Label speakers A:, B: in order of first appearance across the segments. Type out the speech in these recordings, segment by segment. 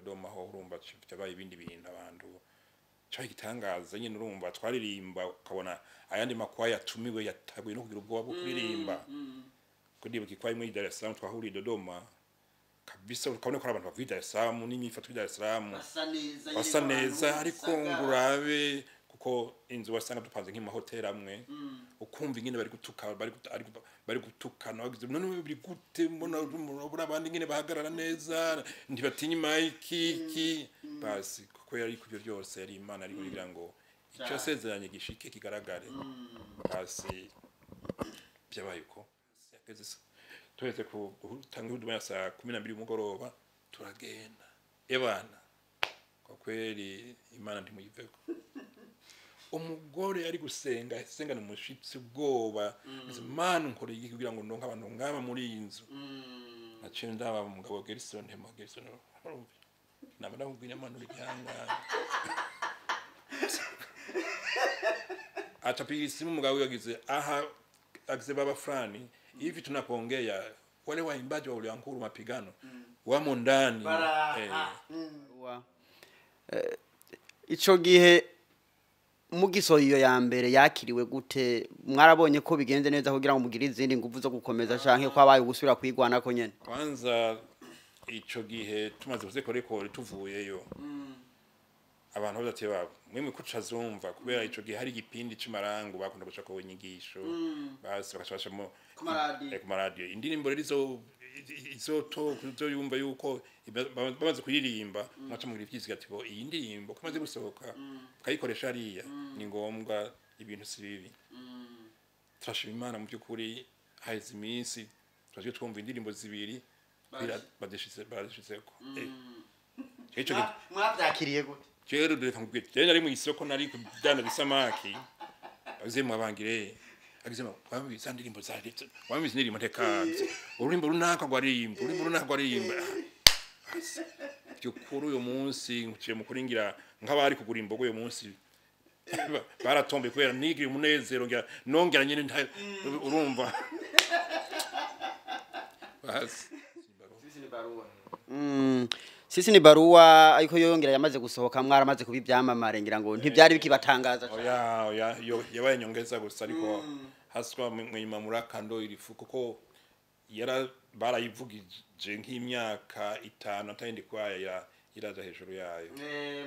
A: Dodoma ho urumva byabaye ibindi bintu abantu cyaje gitangaza nyine urumva twaririmba ukabona ayandi makwaya yatumiwe yataguye no kugira ubwoba bwo kuririmba. Kudibuka ikwaya imwe i Dar es Salaam twahuriye Dodoma kabisa, ukabona ko ari abantu bavuye i Dar es Salaam n'imyifato y'i Dar es Salaam basa neza, ariko ngurabe kuko inzu wasanga dupanze nk'amahoteli amwe, ukumva ingene bari gutuka, bari gutukana bagize none biri gute, mbona mbona abandi ingene bahagarara neza ntibatinya mike iki basi, kuko yari kubyo byose yari Imana ari kugira ngo icyo yasezeranye gishike kigaragare. Basi byabaye uko tuheze gutanga huduma ya saa 12 y'umugoroba turagenda ebana. Kwa kweli Imana ntimuyiveko. Umugore ari gusenga asengana umushitsi ubwoba, Imana nkora iki kugira ngo ndonke abantu ngaba muri iyi nzu. Naciye ndaba umugabo Gerson, ntema Gerson naba ndamubwira Imana uri gihangana. Atapiga simu umugabo yagize aha agize baba fulani hivi tunapoongea wale waimbaji wa Ulyankuru mapigano wamo ndani.
B: Ico gihe mugiso iyo ya mbere yakiriwe gute? Mwarabonye ko bigenze neza kugira ngo mugire izindi nguvu zo gukomeza canke ko abaye gusubira kwigwana ko nyene?
A: Kwanza ico gihe tumaze kuzikorekore tuvuyeyo abantu badate babo mwemwe kucazumva kubera ico gihe hari igipindi c'imarangu bakunda guca ko inyigisho basi bakashasha mu ku maradiyo indirimbo rero izo to yumva yuko bamaze kuririmba mwaca mugira ivyizigatibo iyi ndirimbo ko imaze gusohoka ukayikoresha hariya ni ngombwa ibintu si bibi. Turashima Imana mu by'ukuri haheze iminsi twaje twumva indirimbo zibiri badishitseko. Ico gihe
B: mwavyakiriye gute?
A: Rero reka nkubwire, jewe nari mw'isoko nari kudandaza isamaki, agize mwabangire agize mwabangire ndirimbo za leta wambize indirimbo ntekaze ururimbo runaka rwaririmba ururimbo runaka rwaririmba. Byukuri uyu munsi nkuciye mu kuringira nk'abari kugura imbogo uyu munsi baratombe kubera nigira umunezero ngira nongera nyine urumva. Basi
B: Sisi ni barua ariko yongera yamaze gusohoka mwaramaze kubibyamamare ngira ngo ntibyari bikibatangaza.
A: Oya oya yabaye nyongeza gusa ariko haswa mwima murakando irifu kuko yara barayivugije nk'imyaka 5 atayindi kwaya iraza hejuru yayo.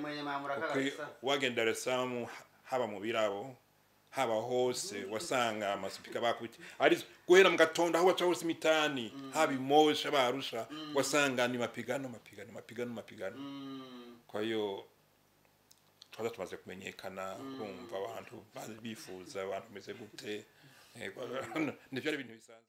B: Mwenye mamuraka
A: wagenda Dar es Salaam haba mu birabo haba hose wasanga amasipika bakubita ari guhera mu gatondo aho waca hose imitani haba imosha barusha wasanga ni mapigano mapigano mapigano mapigano. Kwa hiyo twaza tumaze kumenyekana kumva abantu bifuza abantu meze gute nivyo ari ibintu bisanzwe.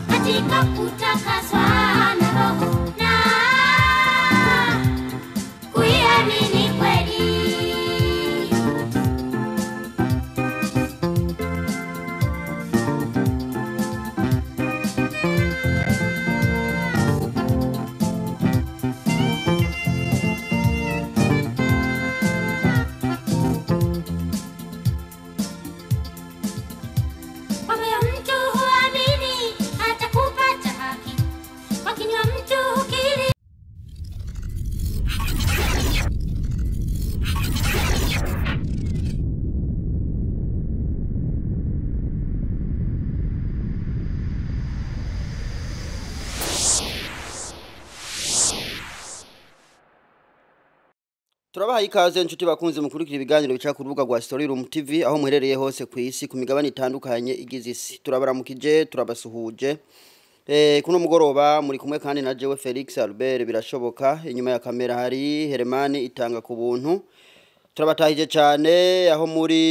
C: Katika kutakaswa na Roho na kuiamini kweli.
B: Turabahaye ikaze inshuti bakunze mukurikira ibiganiro bica ku rubuga rwa Story Room TV aho muherereye hose ku isi ku migabane itandukanye igize isi. Turabaramukije, turabasuhuje. Kuno mugoroba muri kumwe kandi na jewe Felix Albert birashoboka, inyuma ya kamera hari Hermani itanga ku buntu. Turabatahije cyane aho muri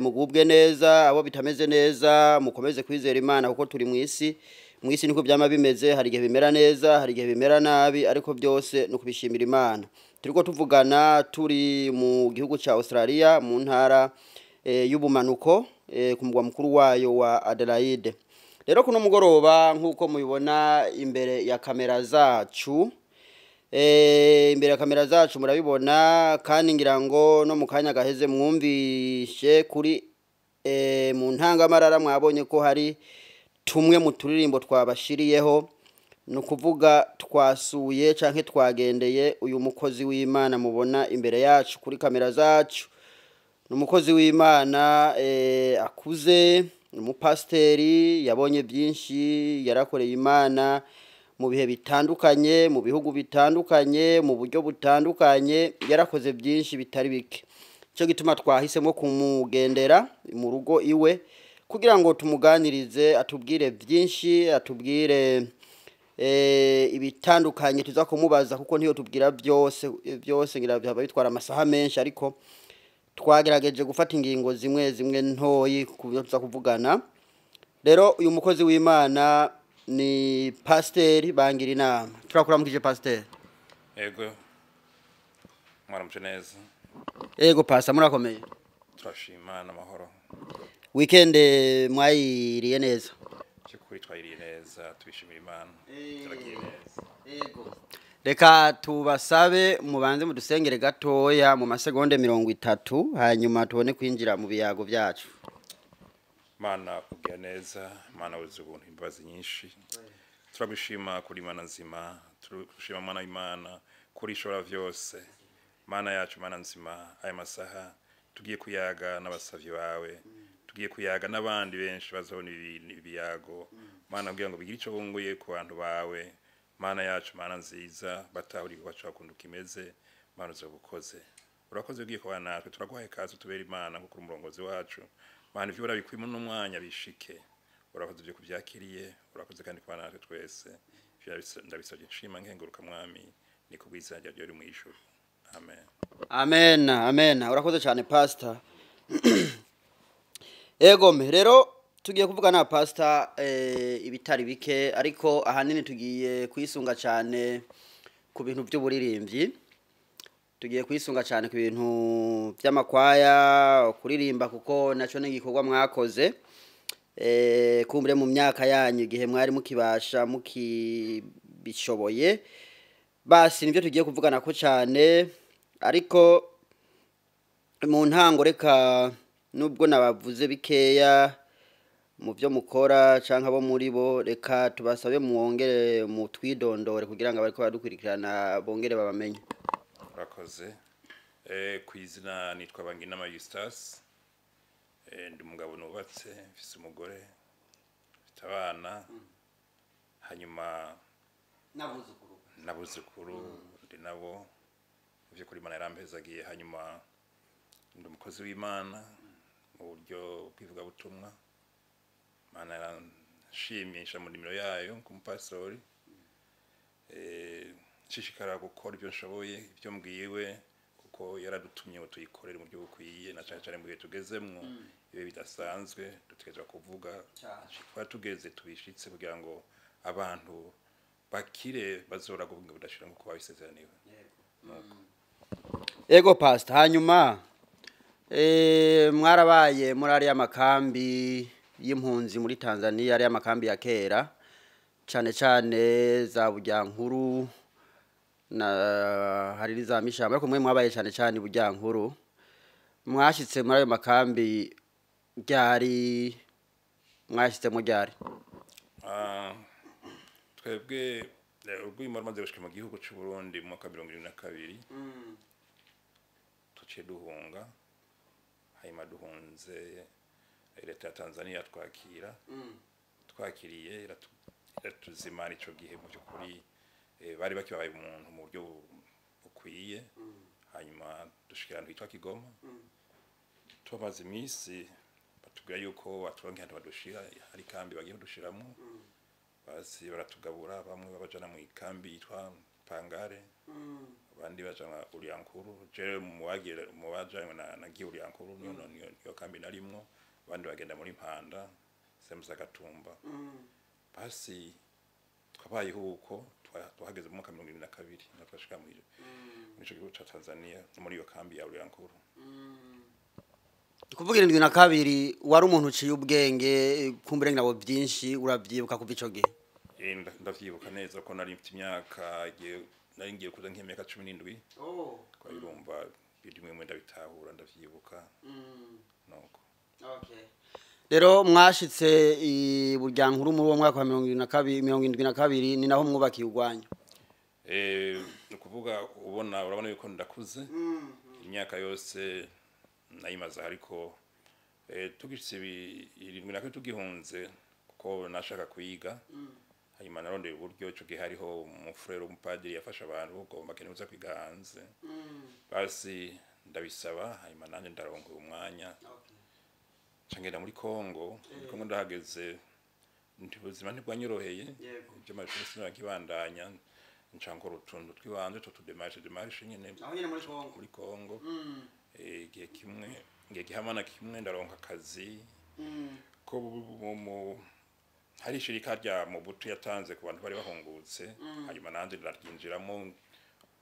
B: mugubwe neza, abo bitameze neza mukomeze kwizera Imana kuko turi mu isi. Mu isi niko byama bimeze, hari igihe bimera neza, hari igihe bimera nabi, ariko byose no kubishimira Imana. Turiko tuvugana turi mu gihugu ca Australia mu ntara y'ubumanuko ku mugwa mukuru wayo wa Adelaide. Rero kuno mugoroba nkuko mubibona imbere ya kamera zacu, imbere ya kamera zacu murabibona, kandi ngira ngo no mu kanya gaheze mwumvishe kuri mu ntangamarara mwabonye ko hari tumwe mu turirimbo twabashiriyeho, ni ukuvuga twasuye canke twagendeye uyu mukozi w'Imana mubona imbere yacu kuri kamera zacu. Ni umukozi w'Imana akuze, ni umupasiteri, yabonye byinshi, yarakoreye Imana mu bihe bitandukanye, mu bihugu bitandukanye, mu buryo butandukanye, yarakoze byinshi bitari bike. Cyo gituma twahisemo kumugendera mu rugo iwe kugira ngo tumuganirize, atubwire byinshi, atubwire ibitandukanye tuza kumubaza, kuko ntiyo tubwira byose byose ngira byaba bitwara amasaha menshi, ariko twagerageje gufata ingingo zimwe zimwe ntoyi ku byo tuza kuvugana. Rero uyu mukozi w'Imana ni Pasiteri Bangira Inama. Turakuramukije Pasiteri.
A: Ego, mwaramutse neza.
B: Ego pasta, murakomeye.
A: Turashima n'amahoro.
B: Weekend mwayiriye neza?
A: By'ukuri twayiriye neza, tubishimira Imana, turagiye neza.
B: Ego. Reka tubasabe mubanze mudusengere gatoya mu masegonde 30, hanyuma tubone kwinjira mu biyago byacu.
A: Mana ugira neza, Mana wuzuye ubuntu imbabazi nyinshi. Turagushima kuri Mana nzima, turagushima Mana Imana kuri ishobora vyose. Mana yacu, Mana nzima, aya masaha tugiye kuyaga n'abasavyi bawe, tugiye kuyaga n'abandi benshi bazobona ibiyago. Mana kugira ngo bigire ico bunguye ku bantu bawe. Mana yacu, Mana nziza, batahura igikorwa cawe ukuntu kimeze, Mana uzobukoze. Urakoze ugiye kubana natwe, turaguhaye ikaze utubere Imana kuko uri umurongozi wacu. Mana ivyo urabikwimo n'umwanya bishike. Urakoze ibyo kubyakiriye, urakoze kandi kubana natwe twese. Ivyo ndabisabye nshima nkenguruka Mwami, ni kubw'izina ryawe riri mw'ijuru. Amen.
B: Amen, amen. Urakoze cyane Pastor. Ego me rero tugiye kuvuga na Pastor ibitari bike, ariko ahanini tugiye kwisunga cyane ku bintu by'uburirimbyi. Tugiye kwisunga cyane ku bintu by'amakwaya, kuririmba, kuko naco ni igikorwa mwakoze. Kumbure mu myaka yanyu igihe mwari mukibasha mukibishoboye. Basi nibyo tugiye kuvugana ko cyane, ariko mu ntango reka nubwo nabavuze bikeya mu byo mukora canke abo muri bo, reka tubasabe mwongere mutwidondore kugira ngo abariko baradukurikirana bongere babamenye.
A: Urakoze. Kw'izina nitwa Banginama Eustace. Ndi umugabo nubatse, mfise umugore, mfite abana, hanyuma n'abuzukuru ndi nabo. Mu by'ukuri Imana yarampezagiye. Hanyuma ndi umukozi w'Imana mu buryo bw'ivugabutumwa. Imana yaranshimisha mu ndimiro yayo nk'umupasitori. Nshishikara gukora ibyo nshoboye, ibyo mbwiwe, kuko yaradutumye ngo tuyikorere mu buryo bukwiye, na cyane cyane mu gihe tugezemwo ibihe bidasanzwe, dutegerezwa kuvuga twari tugeze tubishitse kugira ngo abantu bakire bazora guhunga budashira nkuko babisezeraniwe.
B: Ego Pastor, hanyuma mwarabaye muri ariya makambi y'impunzi muri Tanzania, ariya makambi ya kera, cyane cyane za Buryankuru na hari za Mishamba, ariko mwe mwabaye cyane cyane Buryankuru. Mwashitse muri ayo makambi ryari? Mwashitse mu ryari?
A: Twebwe urwimo rumaze gushika mu gihugu c'u Burundi mu mwaka 2022, tuciye duhunga. Hanyuma duhunze leta ya Tanzania twakira, twakiriye iratuzimana ico gihe. Mu by'ukuri bari bakibaye umuntu mu buryo bukwiye. Hanyuma dushikira ahantu hitwa Kigoma. Tumaze iminsi batubwira yuko baturonka ahantu badushira, hari ikambi bagiye kudushiramo. Basi baratugabura, bamwe babajana mu ikambi yitwa Pangare, abandi bajana Ulyankuru. Jewe mu bagiye mu bajanywe na nagiye Ulyankuru, niyo kambi narimwo. Abandi bagenda muri Mpanda, sehemu za Gatumba. Basi twabayeho uko, twahageze mu mwaka 72, na twashika muri ico gihugu ca Tanzania, no muri iyo kambi ya Ulyankuru.
B: Kuvuga 72 wari umuntu uciye ubwenge, kumbure nabo byinshi urabyibuka kuva ico gihe?
A: Ndavyibuka neza ko nari mfite imyaka nari ngiye kuza nk'imyaka 17. Kwa irumva bimwe mwe ndabitahura, ndavyibuka nuko.
B: Rero mwashitse i Buryankuru muri uwo mwaka wa 72, 72, ni naho mwubakiye urwanyu?
A: Ni ukuvuga ubona, urabona yuko ndakuze, imyaka yose nayimaze, ariko tugishitse 72 tugihunze, kuko nashaka kwiga. Hanyuma narondeye uburyo, ico gihe hariho umufurere w'umupadiri yafasha abantu ugomba bakeneye kuza kwiga hanze. Basi ndabisaba, hanyuma nanjye ndaronka uwo mwanya, nca ngenda muri Kongo. Muri Kongo ndahageze, nti ubuzima ntibwanyoroheye. Ivy'amashuri sinakibandanya, nca nkora utuntu tw'ibanze, utwo tudémarches démarches nyene.
B: Aho nyene muri Kongo?
A: Muri Kongo. Igihe kimwe, igihe gihamana kimwe, ndaronka akazi ko hari ishirika rya Mobutu yatanze ku bantu bari bahungutse. Hanyuma nanjye ndaryinjiramo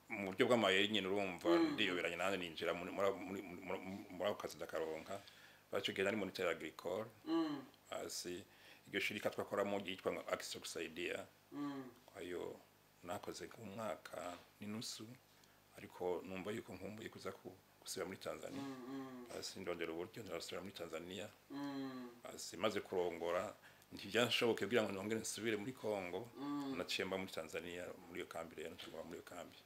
A: mu buryo bw'amayeri nyine, urumva ndiyoberanye, nanjye ninjira muri ako kazi, ndakaronka. Baco gihe nari moniteur agricole. Hasi iryo shirika twakoramo ryitwa ngo Action Kusaidia. Kwa hiyo nakoze nk'umwaka n'inusu, ariko numva yuko nkumbuye kuza gusubira muri Tanzania. Hasi ndondera uburyo ndasubira muri Tanzania. Hasi maze kurongora, ntibyanshoboke kugira ngo nongere nsubire muri Kongo. Naciye mba muri Tanzania muri iyo kambi. Rero nca muri iyo kambi.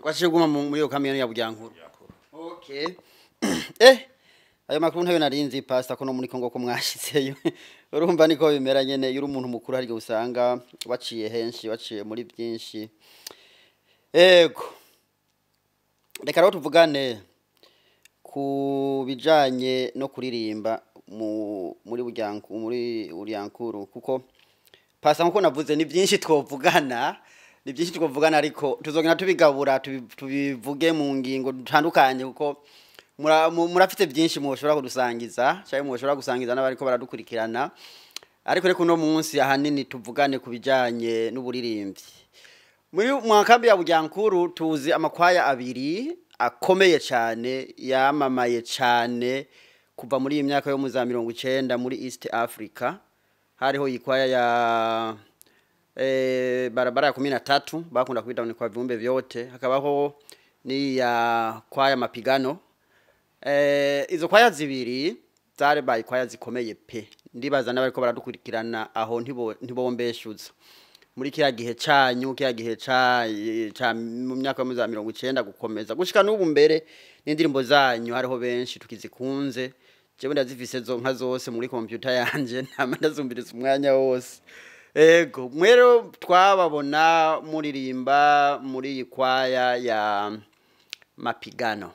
B: Waciye uguma muri iyo kambi ya Buryankuru?
A: Yakuru.
B: Okay. Ayo makuru ntayo narinzi, pastor, ko no muri Kongo ko mwashitseyo. Urumva niko bimera nyene, iyo uri umuntu mukuru hari igihe usanga waciye henshi, waciye muri byinshi. Ego. Reka rero tuvugane ku bijanye no kuririmba muri Buryanku, muri Uryankuru, kuko pastor, nkuko navuze, ni byinshi twovugana, ni byinshi twovugana, ariko tuzogenda tubigabura, tubivuge mu ngingo dutandukanye, kuko murafite byinshi mushobora kudusangiza cyangwa mushobora gusangiza n'abariko baradukurikirana. Ariko reka uno munsi ahanini tuvugane ku bijanye n'uburirimbyi muri mwakambi ya Buryankuru. Tuzi amakwaya abiri akomeye cyane, yamamaye cyane kuva muri iyi myaka yo mu za 90 muri East Africa. Hariho ikwaya ya barabara ya 13, bakunda kwita ni kwa viumbe vyote, hakabaho ni ya kwaya Mapigano. Izo kwaya zibiri zarabaye kwaya zikomeye pe. Ndibaza n'abariko baradukurikirana aho ntibombeshuza muri kiriya gihe canyu, kiriya gihe ca mu myaka yo mu za 90 gukomeza gushika n'ubu. Mbere n'indirimbo zanyu hariho benshi tukizikunze. Jewe ndazifise zo nka zose muri computer yanje, ntama ndazumviriza umwanya wose. Ego, mwero twababona muririmba muri iyi kwaya ya Mapigano.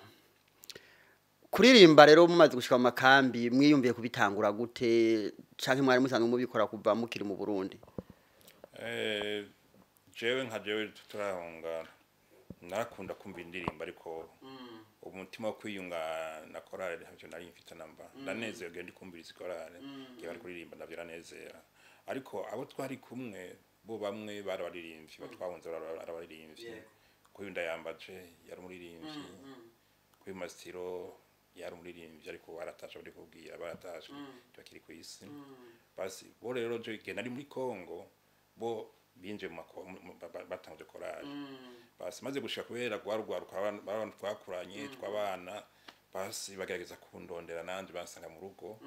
B: Kuririmba rero mumaze gushika mu makambi, mwiyumviye kubitangura gute, canke mwari musanzwe mubikora kuva mukiri mu Burundi?
A: Jewe nka jewe tutarahunga narakunda kumva indirimbo, ariko umutima wo kwiyunga na korale ntacyo nari mfite namba. Ndanezerewe ndi kumviriza korale igihe bari kuririmba, ndavyo. Ariko abo twari kumwe bo bamwe bari abaririmbyi, batwahunze bari abaririmbyi. Kuyu Ndayambaje yari umuririmbyi, kuyu Masitiro yari umuririmbyi, ariko baratashe, bari kubwira baratashe, ntibakiri ku isi. Basi bo rero je igihe nari muri Kongo, bo binjiye mu batanze korali. Basi maze gushika, kubera rwarugwaruka abantu twakuranye twabana, basi bagerageza kundondera, nanje bansanga mu rugo.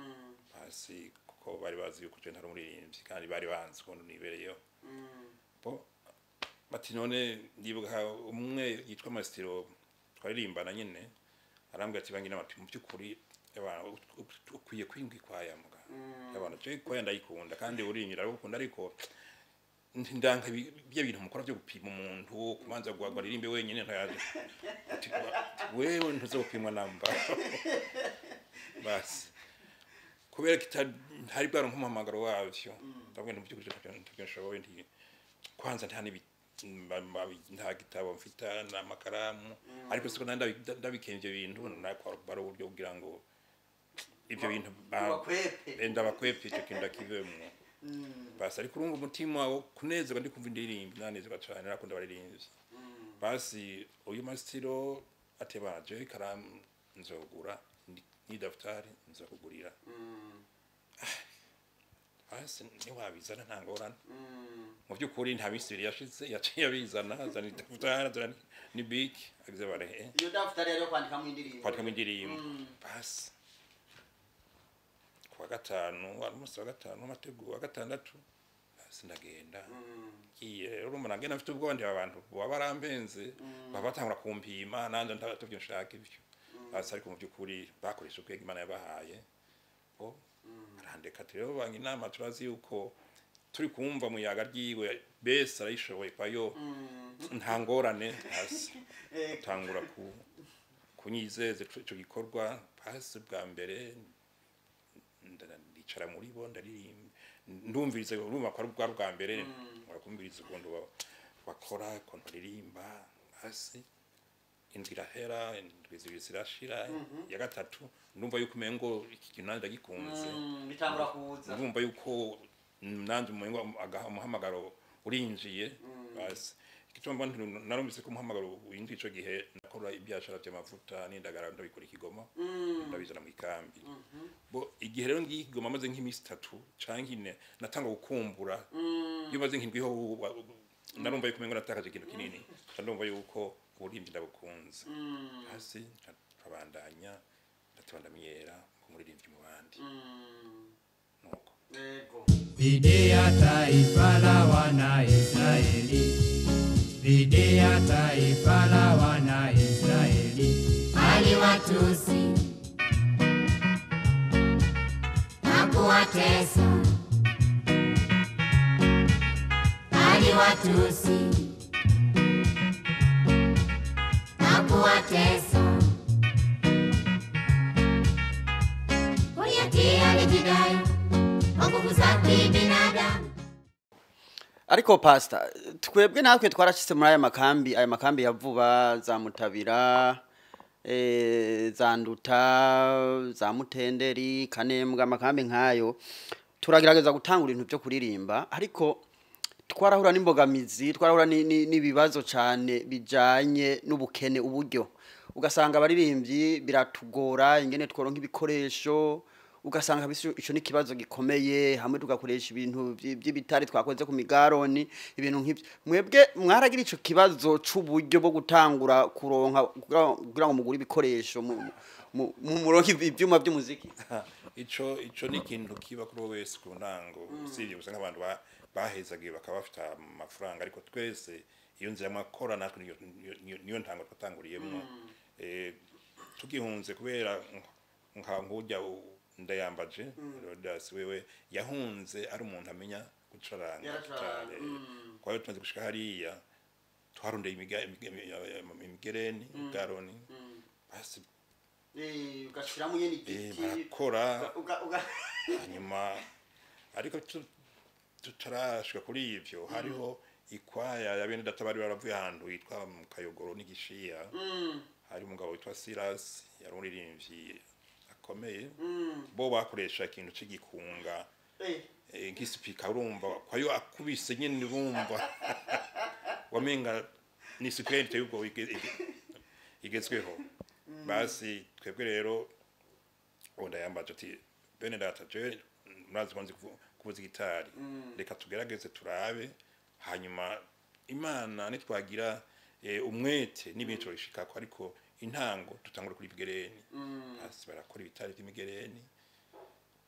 A: Basi kuko bari bazi yuko je ntari umuririmbyi, kandi bari banzi ukuntu nibereyeho, bo bati none, ndibuka umwe yitwa Masitiro twaririmbana nyine, arambwira ati: "Bangi n'amati, mu by'ukuri ukwiye kwinga ikwaya." Mbwa abantu je ikwaya ndayikunda, kandi uririmba ndagukunda, ariko Ndanka bya bintu mukora byo gupima umuntu, kubanza guhagwa aririmbe wenyine ntayaje. Ati, wewe ntuzopimwa namba. Basi kubera ntari bwaronka umuhamagaro wavyo, ndabwo nti mubyukuri ntabyo nshoboye, nti kwanza nta nibi nta gitabo mfita n'amakaramu, ariko siko nari ndabikeye ivyo bintu nakora bari uburyo kugira ngo ivyo bintu
B: Ubakwepe.
A: Ndabakwepe, icyo kintu ndakivemwo. Basi ariko urumva umutima wo kunezerwa, ndi kumva indirimbo nanezerwa cane, narakunda abaririmbyi. Basi uyu masitiro atebaje ikaramu nzogura n'idaftari nzokugurira. Basi ntiwabizana nta ngorane. Mu by'ukuri nta minsi 2 yashize yaciye abizana, azana idaftari, azana n'ibiki, agize barehe.
B: Iyo dafutari yari yo kwandikamo indirimbo?
A: Kwandikamo indirimbo. Basi kuwa gatanu, wari umunsi wa gatanu w'amateguro, wa gatandatu, basi ndagenda. Ngiye rero, urumva nagenda mfite ubwoba, ndeba abantu baba barampenze, baba batangura kumpima nanjye ntabyo nshaka ibyo. Basi ariko mu by'ukuri bakoresha ubwenge Imana yabahaye, bo barandeka, ati rero banga inama, turazi yuko turi kumva muyaga ryiwe bese arayishoboye kwayo, nta ngorane. Hasi atangura ku kunyizeza ico gikorwa. Basi bwa mbere ndicara muri bo, ndaririmba, ndumviriza. Urumva ko ari bwa mbere barakumviriza ukuntu bakora, ukuntu baririmba. Hasi indwi irahera, indwi 2 zirashira, iya gatatu ndumva yuko umengo iki kintu nanjye ndagikunze.
B: Bitangura kuza.
A: Ndumva yuko nanjye umengo umuhamagaro urinjiye. Basi igituma mbona narumvise ko umuhamagaro winjiye, ico gihe nakora ibyashara by'amavuta n'indagara, ndabikora i Kigoma, ndabizana mu ikambi. Bo igihe rero ngiye i Kigoma, maze nk'iminsi 3 canke 4, natanga gukumbura. Iyo maze nk'indwi ho narumva yuko umengo natakaje ikintu kinini. Nca ndumva yuko uburimvyi ndabukunze. Hasi nkabandanya, ndateba, ndamenyera nk'umuririmbyi mu bandi, nuko.
B: Yego.
D: Dhidi ya taifa la wana Israeli, dhidi ya taifa la wana Israeli.
C: Aliwatusi na kuwatesa, aliwatusi na kuwatesa. Goliati alijidai kwa nguvu za kibinadamu.
B: Ariko pastor, twebwe natwe twarashitse muri aya makambi ya vuba, za Mutabira, za Nduta, za Mutenderi, Kanembwa, amakambi nkayo, turagerageza gutangura ibintu byo kuririmba, ariko twarahura n'imbogamizi, twarahura n'ibibazo cyane bijanye n'ubukene, uburyo. Ugasanga abaririmbyi biratugora ingene tworonka ibikoresho, ugasanga ico ni ikibazo gikomeye, hamwe tugakoresha ibintu by'ibitari twakoze ku migaroni, ibintu nk'ivyo. Mwebwe mwaragira ico kibazo c'uburyo bwo gutangura kuronka kugira ngo mugure ibikoresho, muronke ivyuma by'umuziki?
A: Ico ni ikintu kiba kuri wowe wese ku ntango, usibye gusa nk'abantu bahezagiye bakaba bafite amafaranga, ariko twese iyo nzira mwakora natwe niyo ntango twatanguriyemwo. Tugihunze, kubera nka nk'urya Ndayambaje Rodas, wewe yahunze ari umuntu amenya gucuranga
B: Yaracuranga,
A: gitari. Kwa hiyo tumaze gushika hariya, twarondeye imigereni, imigaroni, basi.
B: Ugashiramo nyene igiti.
A: Barakora. Hanyuma ariko tutarashika kuri ivyo, hariho ikwaya ya bene data bari baravuye ahantu hitwa mu Kayogoro n'igishiya. Hari umugabo witwa Silas, yari umuririmbyi akomeye. Bo bakoresha ikintu c'igikunga nk'isipika, urumva kwayo akubise nyene, urumva wamenga ni sipika iteye ubwoba igezweho. Basi twebwe rero uwo Ndayambaje ati: "Bene data, jewe murazi ko nzi kuvuza gitari, reka tugerageze turabe, hanyuma Imana nitwagira umwete n'ibintu turabishikako, ariko intango tutangure kuri migereni." Basi barakora ibitari by'imigereni.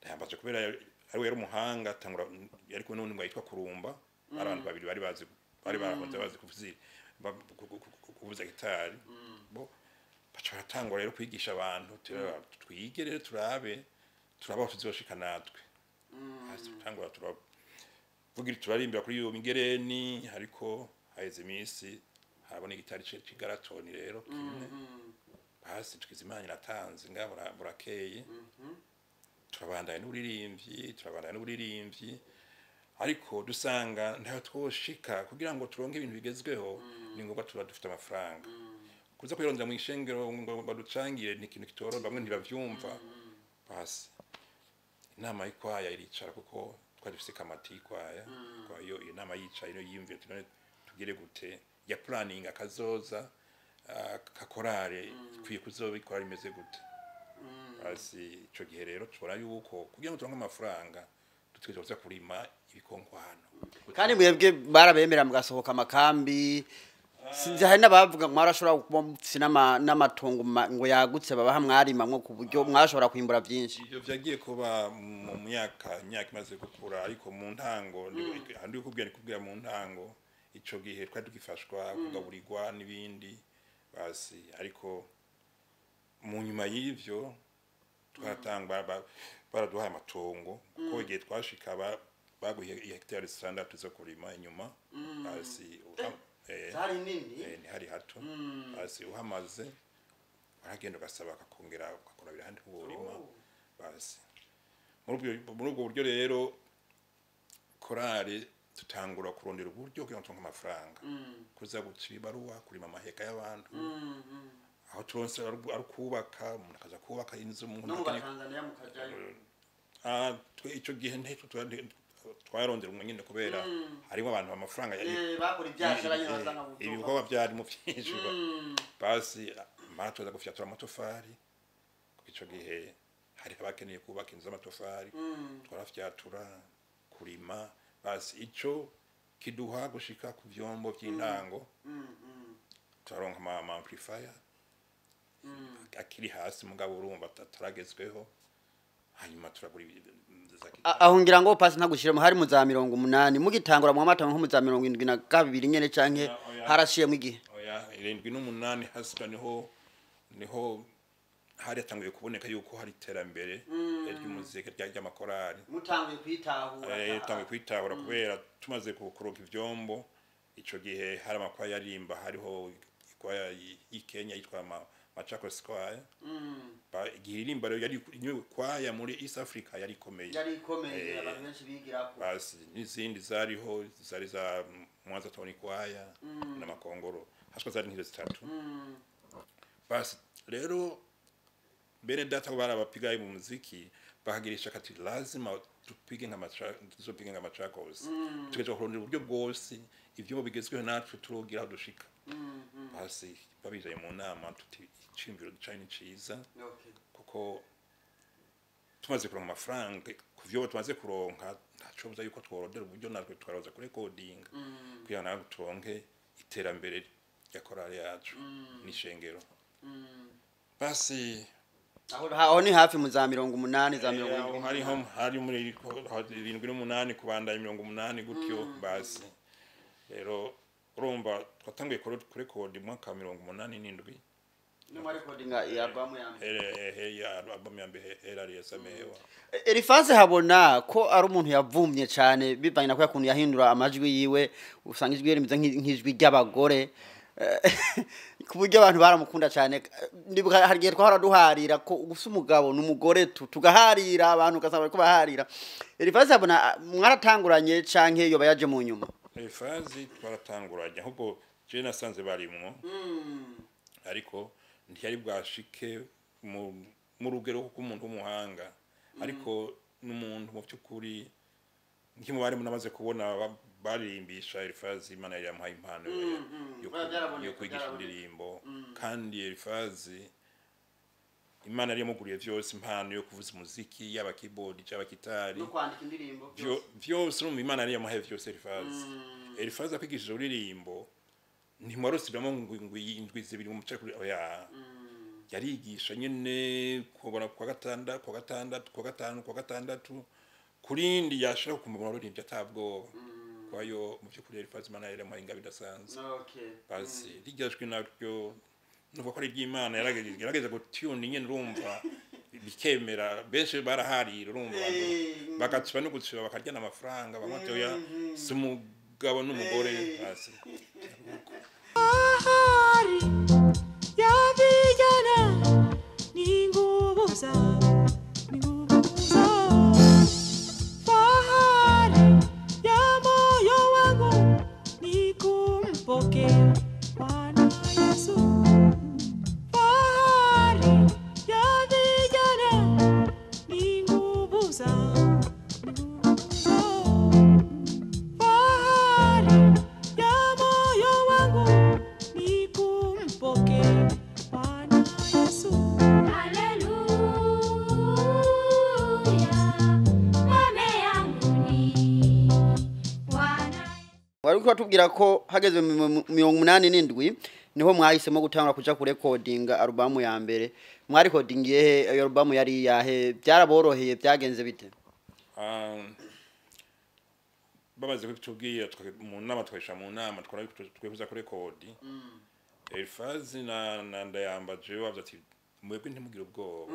A: Ndayambaje kubera ari we yari umuhanga, atangura, yari kumwe n'uwundi ngo yitwa Kurumba, ari abantu babiri bari bazi, bari barakunze bazi kuvuza gitari. Bo baca baratangura rero kwigisha abantu, twige rero turabe, turabe aho tuzoshika natwe. Hasi tutangura Turavugira, turarimbira kuri iyo migereni, ariko haheze iminsi harabona igitari c'igaratoni rero kimwe. Basi tugize Imana iratanze ngaho, burakeye, turabandanya n'uburirimbyi, turabandanya n'uburirimbyi, ariko dusanga ntayo twoshika. Kugira ngo turonke ibintu bigezweho ni ngombwa tuba dufite amafaranga. Kuza kwirondera mu ishengero ngo baducangire ni ikintu kitoroha, bamwe ntibavyumva. Basi inama y'ikwaya iricara, kuko twari dufise kamati y'ikwaya. Kwayo iyo nama yicaye niyo yiyumvira ati: "None tugire gute?" Ya planning akazoza kakorale ikwiye kuzoba ikora imeze gute? Basi ico gihe rero tubona yuko kugira ngo turonke amafaranga dutegerezwa kuza kurima ibikonkwano.
B: Kandi mwebwe barabemera mugasohoka amakambi. Sinzi, hari n'abavuga ngo mwarashobora kuba mufise n'amatongo ngo yagutse babaha, mwarimamwo ku buryo mwashobora kwimbura byinshi.
A: Ivyo vyagiye kuba mu myaka imaze gukura, ariko mu ntango ndi kubwira mu ntango ico gihe twari tugifashwa kugaburirwa n'ibindi. Basi ariko mu nyuma y'ivyo twaratangwa, baraduhaye amatongo, kuko igihe twashika baguye hegitari 6 zo kurima inyuma. Basi
B: Zari nini.
A: Ntihari hato. Basi uhamaze waragenda ugasaba akakongera ugakora ahandi urima. Basi muri ubwo buryo rero korali tutangura kurondera uburyo kugira ngo turonke amafaranga, kuza guca ibibaruwa, kurima amaheka y'abantu, aho turonse ari ukubaka, umuntu akaza kubaka inzu, umuntu
B: No mu Batanzania mukajayo?
A: Ah, twe ico gihe twarondera umwe nyine, kubera harimo abantu amafaranga
B: Bakora ibyashara nyine basanga mu
A: ibikorwa byarimo byinshi. Basi mara tuza gufyatura amatofari, kuko ico gihe hari abakeneye kubaka inzu z'amatofari. Twarafyatura, kurima. Basi ico kiduha gushika ku vyombo vy'intango, turaronka ama amplifier akiri hasi, mugabo urumva ataragezweho. Hanyuma turagura za
B: Aho ngira ngo pasi ntagushiremo, hari mu za 80 mugitangura mu mata, nko mu za 72 nyene, canke
A: Oya.
B: harashiyemo igihe?
A: Oya, 78 hasika niho hari hatanguye kuboneka yuko hari iterambere ry'umuziki ry'amakorali.
B: Mutanguye kwitahura.
A: Tanguye kwitahura, kubera tumaze kuronka ivyombo. Ico gihe hari amakwaya yaririmba, hariho ikwaya y'i Kenya yitwa Machakos Choir. Igihe iririmba rero yari niyo kwaya muri East Africa yari ikomeye.
B: Yari ikomeye, abantu benshi bigirako.
A: Basi n'izindi zariho zari za Mwanza Tony Kwaya n'amakongoro, hashwa zari nk'izo zitatu. Basi rero bene data bari abapigaye mu muziki bakagirisha kati lazima tupige nka tuzopige nka Machakos, tugejeje kurondera uburyo bwose ivyuma bigezweho natwe turogira aho dushika. Basi babijaye mu nama tuti: "Iciyumviro cari ni ciza, kuko tumaze kuronka amafaranga ku vyo tumaze kuronka, ntaco buza yuko tworondera uburyo natwe twaroza kurekodinga kugira ngo natwe turonke iterambere rya korali yacu n'ishengero." Basi
B: Aho ni hafi mu za 80, za mirongo
A: aho
B: indwi.
A: Hariho hari muri 78 kubandanya 80 gutyo. Basi rero urumva twatanguye kurekodi mu mwaka wa 87.
B: Ni recording ya album ya mbere?
A: Ya album ya mbere Erari Yasamehewa.
B: Elifaze habona ko ari umuntu yavumye cyane bivanye na ko yakuntu yahindura amajwi yiwe, usanga ijwi rimeze nk'ijwi ry'abagore, ku buryo abantu baramukunda cyane. Ndibuka hari igihe twahora duharira ko gusa umugabo n'umugore tugaharira, abantu ugasanga bariko baharira. Elifaze habona, mwaratanguranye canke yoba yaje mu nyuma?
A: Elifazi twaratanguranye, ahubwo je nasanze barimwo, ariko ntiyari bwashike mu rugero rw'umuntu w'umuhanga, ariko n'umuntu mu by'ukuri nk'umubare namaze kubona baririmbisha Elifazi, Imana yari yamuhaye impano
B: Byaraboneka,
A: yo kwigisha
B: byaraboneka.
A: indirimbo. Kandi Elifazi Imana yari yamuguriye vyose, impano yo kuvuza umuziki, yaba keyboard cyaba gitari,
B: kwandika indirimbo.
A: Vyose. Urumva Imana yari yamuhaye vyose Elifazi. Elifazi akwigishije uririmbo ntimwarusubiramo ngo indwi 2 mu muce kuri, oya. Yarigisha nyene kubona kwa gatandatu, kwa gatandatu, kwa gatanu, kwa gatandatu, kurindi yashaka kumva uririmbye atabwoba. Kwayo mu by'ukuri Elifazi Imana yari yamuhaye ingabire idasanzwe. Basi rirya jwi naryo nuvuga ko ari iry'Imana, yaragerageza gutune nyene, urumva. Bikemera, benshi baraharira, urumva abantu bagatsiba no gutsiba, bakarya n'amafaranga, bamwe ati oya, si umugabo n'umugore basi.
E: Fahari ya vijana ni nguvu zao, ni nguvu zao. Fahari ya moyo wangu ni kumpokea Bwana Yesu. Fahari ya vijana ni nguvu zao, ni nguvu zao. Fahari ya moyo wangu ni kumpokea Bwana Yesu.
C: Haleluya, ngome yangu ni Bwana.
B: Wari kubatubwira ko hageze mu 87 niho mwahisemo gutangura kuja kurekodinga alubamu ya mbere. Mwarikodingiye he? Iyo alubamu yari iyahe? Byaraboroheye? Byagenze bite?
A: Bamaze kubitubwira mu nama, twasha mu nama twara twifuza kurekodi. Elifazi na Ndayambaje bavuze ati mwebwe ntimugire ubwoba,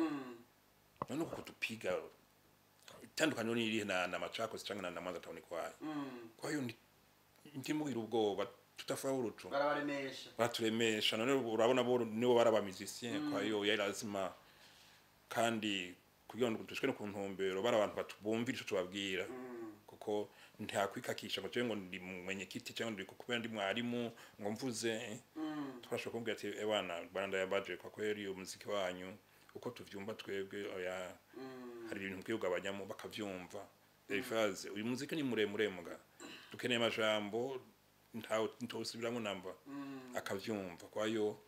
A: none uko kutupiga itandukaniro ni irihe na Machakos cyangwa na Mwanza Town? Kwayo ntimugire ubwoba, tutafaulu tu.
B: Barabaremesha.
A: Baturemesha. None urabona bo nibo bari aba musicien, kwa hiyo yari lazima kandi kugira ngo dushike no ku ntumbero bari abantu batubumvira ico tubabwira, kuko ntakwikakisha ngo jewe ngo ndi mwenyekiti cyangwa ndi kubera ndi mwarimu ngo mvuze. Twashobora kumubwira ati ebana bana Ndayambaje, kwa kweli umuziki wanyu uko tuvyumva twebwe, oya, hari ibintu mukwiye kugabanyamo, bakavyumva. Elifaze, uyu muziki ni muremure muga dukeneye amajambo ntawe ntosubiramo namba, akavyumva. Kwayo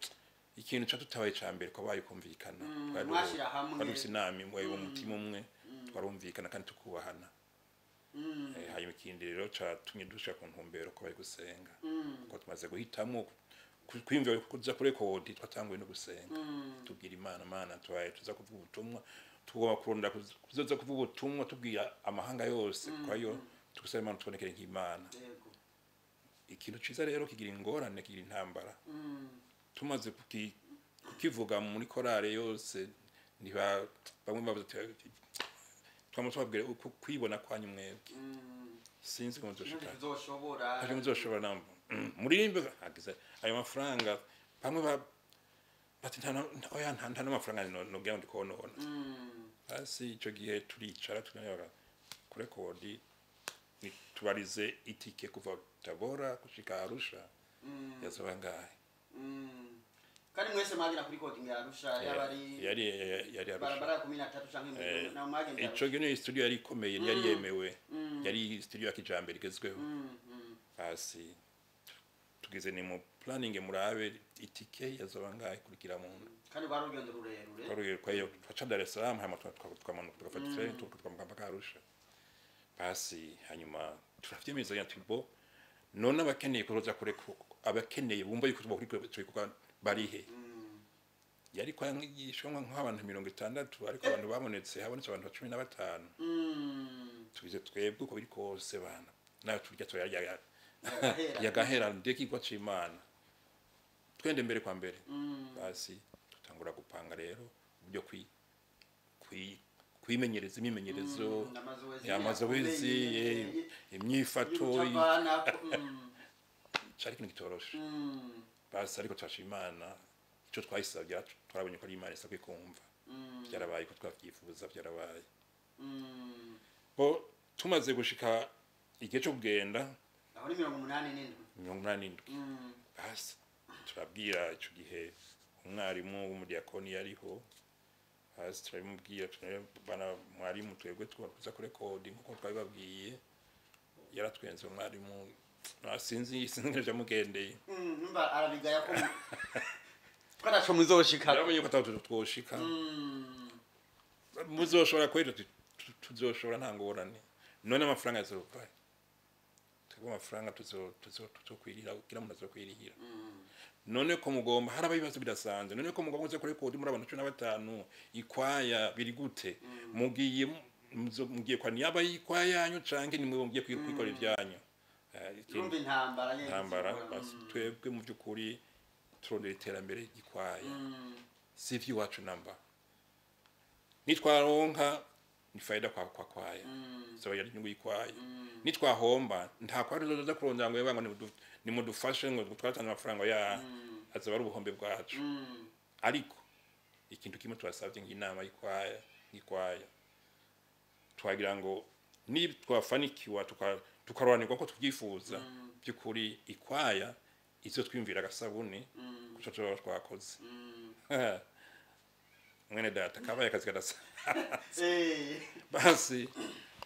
A: ikintu catutabaye ca mbere kwabaye kumvikana.
B: Mwashira hamwe.
A: Twari dufise inama imwe, umutima umwe, twarumvikana kandi tukubahana. Hanyuma ikindi rero catumye dushika ku ntumbero ko bari gusenga, kuko tumaze guhitamwo kwiyumvira kuza kurekodi, twatanguye no gusenga, tubwira Imana: Mana, tubaye tuza kuvuga ubutumwa, tugomba kurondera kuzoza kuvuga ubutumwa tubwira amahanga yose, kwayo tugusaba Imana tubonekere nk'Imana. Ikintu ciza rero kigira ingorane, kigira intambara. Tumaze kukivuga muri korale yose, ntiba bamwe bavuze ati twama tubabwira uku kwibona kwanyu mwebwe, sinzi ko muzoshika.
B: Tuzoshobora.
A: Ntacyo muzoshobora namba. Muririmbe hagize ayo mafaranga, bamwe bati oya, nta n'amafaranga nogira ngo ndikonona. Basi ico gihe turicara tuganira kurekodi, tubarize itike kuva Tabora gushika Arusha yazoba ngahe?
B: Kandi mwese mwagira kuri coding ya Arusha, yabari
A: Yari Arusha.
B: Barabara ya 13 canke na mwagenda?
A: Ico gihe niyo studio yari ikomeye, yari yemewe, yari studio ya kijambere igezweho. Basi tugeze ni mu planning, murabe itike yazoba ngahe kurikira muntu.
B: Kandi rwari urugendo rurerure.
A: Twaruye kwayo, twaca Dar es Salaam, hama twamanuka tugafata train twamanuka mpaka Arusha. Basi hanyuma turavyemeza ati bo none abakeneye kuroza kure, abakeneye bumva yuko tugomba kuri barihe? Yari kwa nyigisho nk'abantu 60, ariko abantu babonetse, habonetse abantu 15. Tubize twebwe uko biri kose bana nawe turya turarya
B: Yagahera.
A: Yagahera ndekigwa c'Imana, twende mbere kwa mbere. Basi tutangura gupanga rero uburyo kwimenyereza imyimenyerezo,
B: Amazoezi.
A: Amazoezi, imyifato. Cari ikintu kitoroshe. Basi ariko turashima Imana, ico twayisabye twarabonye ko ari Imana isabwe kumva, byarabaye ko twavyifuza, byarabaye. Bo tumaze gushika igihe cyo kugenda,
B: Aho ni 87?
A: 87. Basi turabwira ico gihe umwarimu w'umudiyakoni yariho, hasi turabimubwira, bana mwarimu, twebwe tuza kurekodi nkuko twabibabwiye. Yaratwenze umwarimu, sinzi ingene vyamugendeye.
B: Numva arabigaya ko ko ataco muzoshika.
A: Yarabonye ko ataho twoshika. Muzoshobora kwera, tuzoshobora, nta ngorane. None amafaranga azova? Twebwe amafaranga tuzokwirira kugira umuntu azokwirihira. None ko mugomba, haraba ibibazo bidasanzwe, none ko mugomba kuza kurekodi muri abantu 15 ikwaya, biri gute? Mugiye mugiye kwa niyaba y'ikwaya yanyu canke nimwe mugiye kwikora ibyanyu?
B: Urumva intambara nyene.
A: Intambara. Basi twebwe mu by'ukuri turondera iterambere ry'ikwaya, si ivy'iwacu namba. Nitwaronka ni faida kwa kwaya, so yari inyungu y'ikwaya. Nitwahomba, nta kwari tuzoza kurondera ngo yebanga nimudufashe ngo twatanze amafaranga ya azaba ari ubuhombe bwacu. Ariko ikintu kimwe twasabye nk'inama y'ikwaya, twagira ngo nitwafanikiwa tukaroranirwa ko tubyifuza, by'ukuri ikwaya izo twiyumvira agasabuni kuco tuba twakoze. Mwene data, kabaye akazi kadasa. Basi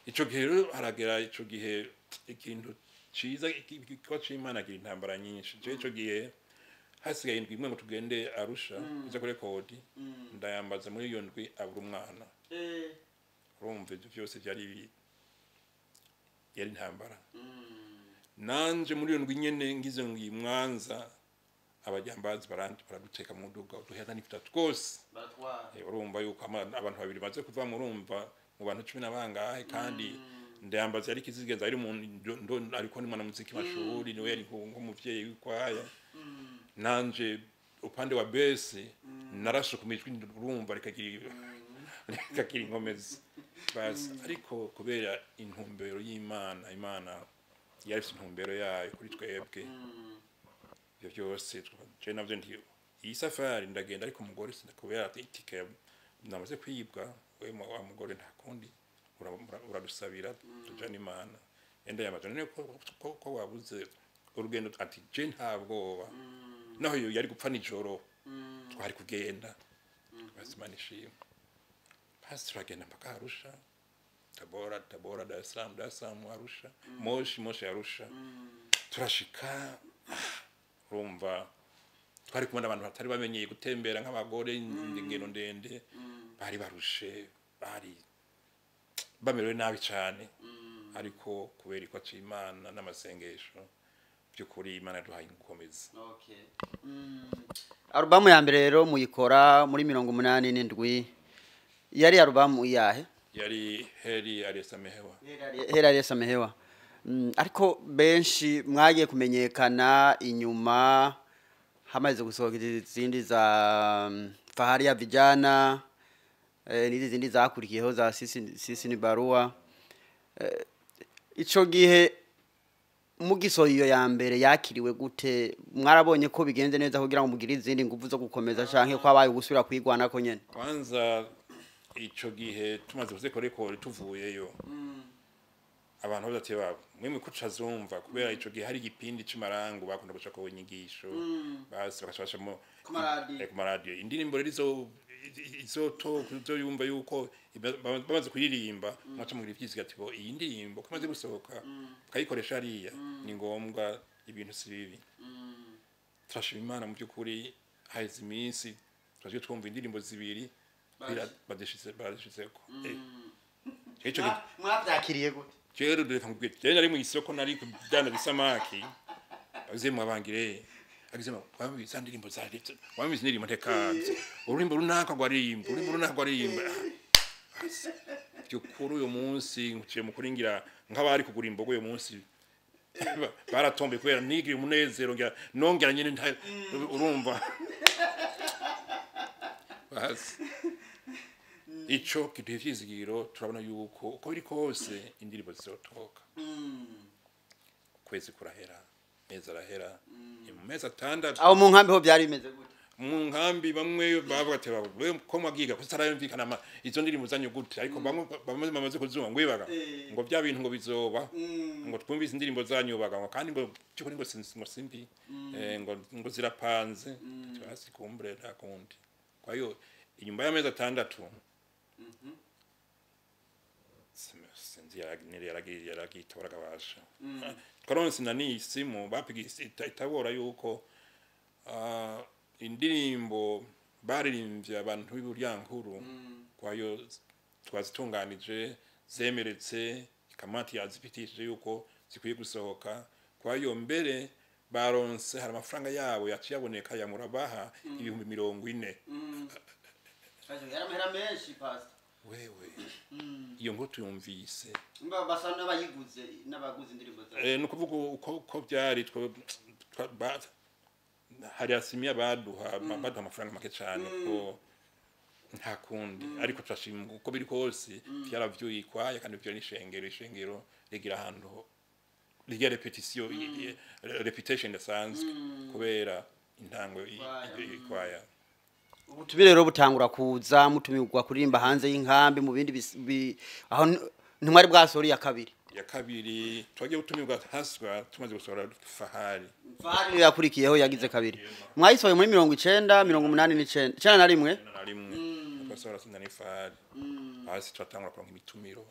A: ico gihe rero haragera ico gihe ikintu ciza igikorwa c'Imana gira intambara nyinshi. Je ico gihe hasigaye indwi imwe ngo tugende Arusha kuza kuri rekodi, ndayambaza muri iyo ndwi abura umwana. Urumva ibyo byose byari yari intambara. Nanje muri iyo ndwi nyene ngize ngo Mwanza, abajyambazi baraduteka mu muduga, duheza n'ifita twose. Urumva yuko abantu babiri baze kuva, murumva mu bantu cumi na bangahe. Kandi ndayambaza yari kizigenza ari mu ariko ni mwanamuziki mashuhuri, niwe yari nk'umuvyeyi w'ikwaya. Nanje upande wa basse narasukumijwe, urumva rikagira inkomezi. Basi ariko kubera intumbero y'Imana, Imana yari ifite intumbero yayo kuri twebwe, ibyo byose je navyo nti iyi safari ndagenda, ariko umugore sinakubera itike namaze kwibwa. We wa mugore nta kundi, uradusabira tujane Imana. Enda yamaze none ko wabuze urugendo, ati je nta bwoba, naho iyo yari gupfa nijoro twari kugenda. Basi Imana ishimwe. Basi turagenda mpaka Arusha, Tabora, Tabora, Dar es Salaam, Dar es Salaam, Arusha, Moshi, Moshi, Arusha. Turashika, urumva twari kumwe n'abantu batari bamenyeye gutembera nk'abagore, ingendo ndende, bari barushe, bari bamerewe nabi cyane. Ariko kubera ikwa c'Imana n'amasengesho, by'ukuri Imana yaduhaye gukomeza.
B: Alubamu ya mbere rero muyikora muri 87, yari alubamu iyahe?
A: Yari Heri Aliyesamehewa.
B: Heri Aliyesamehewa. Ariko benshi mwagiye kumenyekana inyuma hamaze gusohoka izindi za Fahari ya Vijana, n'izi zindi zakurikiyeho za Sisi ni Barua. Ico gihe mugisohoye iyo ya mbere yakiriwe gute? Mwarabonye ko bigenze neza kugira ngo mugire izindi nguvu zo gukomeza, canke ko habaye gusubira kwigwanako nyene?
A: Kwanza ico gihe tumaze kuzikora rekodi tuvuyeyo, abantu bavuze ati babo mwemwe ko tutazumva, kubera ico gihe hari igipindi c'Imarangu bakunda guca ko inyigisho, basi bagaca bacamo
B: Ku maradiyo.
A: Ku maradiyo indirimbo rero izo izoyumva yuko bamaze kuririmba, mwaca mugira ivyiziga ati bo iyi ndirimbo ko imaze gusohoka tukayikoresha hariya, ni ngombwa, ibintu si bibi. Turashima Imana mu by'ukuri, haheze iminsi twaje twumva indirimbo zibiri badishizeko. Ico gihe
B: Mwavyakiriye gute?
A: Rero reka nkubwire, jewe nari mu isoko, nari kudandaza isamaki, agize mwabangire, agize wambiza ndirimbo za wambiza indirimbo ntekaze, ururimbo runaka rwaririmba, ururimbo runaka rwaririmba. By'ukuri uyu munsi nciye mu kuringira nk'abari kugura imbogo uyu munsi baratombe, kubera nigira umunezero ngira nongera nyine urumva basi ico kiduha ivyizigiro, turabona yuko uko biri kose indirimbo zizotoka. Ukwezi kurahera, mezi arahera, ni mu mezi 6.
B: Aho mu nkambi ho byari bimeze gute?
A: Mu nkambi bamwe bavuga ati we ko mwagiga ko zitarayumvikana izo ndirimbo zanyu gute? Ariko bamwe bamaze kuzumva ngo ibaga ngo bya bintu ngo bizoba, ngo twumvise indirimbo zanyu baga, ngo kandi ngo cyukuri ngo ngo simbi, ngo zirapanze. Basi kumbure nta kundi. Kwa hiyo inyuma y'amezi 6 sinzi yaragitora akabasha twaronse na n'isimu bapiga itabora yuko indirimbo baririmbye abantu b'Iburyankuru, kwayo twazitunganije, zemeretse, kamati yazipitishije yuko zikwiye gusohoka. Kwayo mbere baronse hari amafaranga yabo yaciye aboneka ya murabaha 40,000.
B: Yaramahera menshi, pastor.
A: Wewe, iyo nkuru tuyumvise
B: Mba basa n'abayiguze, n'abaguze indirimbo zawe.
A: Ni ukuvuga uko byari hari asimia baduha amafaranga make cyane ko Nta kundi, ariko turashima uko biri kose vyaravyuye ikwaya, kandi vyo n'ishengero, ishengero rigira ahantu rigira repetition, reputation idasanzwe kubera intango ikwaya.
B: Ubutumire rero butangura kuza, mutumirwa kuririmba hanze y'inkambi mu bindi aho ntimwari bwasohora iya kabiri?
A: Ya kabiri twagiye gutumirwa haswa tumaze gusohora Fahari.
B: Fahari niyo yakurikiyeho, yagize kabiri. Mwayisohoye muri 90, 89, 91?
A: Na rimwe twasohora sinda ni Fahari, hasi turatangura kuronka imitumiro.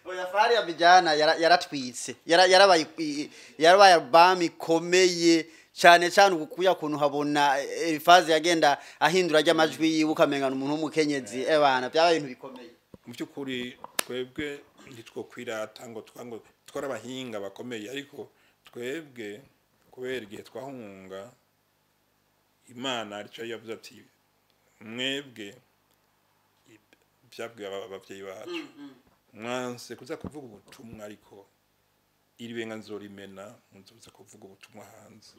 B: Oya, Fahari ya Vijana yaratwitse, yarabaye album ikomeye cyane cyane, ukuya kuntu habona Elifazi yagenda ahindura ry'amajwi yiwe, ukamenga umuntu w'umukenyezi. Ebana, byabaye ibintu bikomeye.
A: Mu by'ukuri twebwe ntitwokwirata ngo twango twari abahinga bakomeye, ariko twebwe kubera igihe twahunga, Imana aricyo yavuze ati mwebwe byabwiye abavyeyi bacu, mwanse kuza kuvuga ubutumwa, ariko iri benga nzorimena muzoza kuvuga ubutumwa hanze.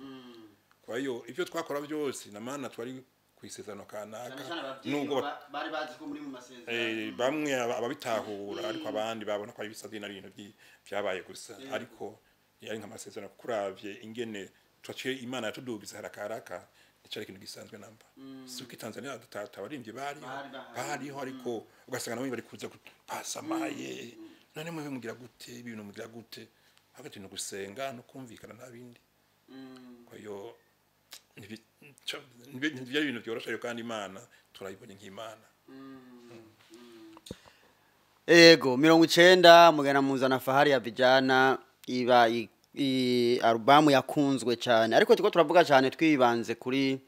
A: Kwa hiyo ivyo twakora byose na mana twari kwisezerano kanaka, nubwo
B: bari bazi ko muri mu masezerano.
A: Bamwe ababitahura, ariko abandi babona ko ari ibisazi n'ari ibintu vyabaye gusa, ariko yari nk'amasezerano, kuko uravye ingene twaciye Imana yatudugiza harakaraka, nicari ikintu gisanzwe namba. Si uko i Tanzania atabaririmbyi bariho.
B: Bari bahari.
A: Bariho, ariko ugasanga nabo bari kuza pasamaye, none mwe mugira gute, ibintu mugira gute? Hagati no gusenga no kumvikana nta bindi. Kwa hiyo ntibyari ibintu byoroshe, ariko kandi Imana turayibonye nk'Imana.
B: Ego, 90 mugana muzana Fahari ya Vijana, iba albumu yakunzwe cyane, ariko turiko turavuga cyane twibanze kuri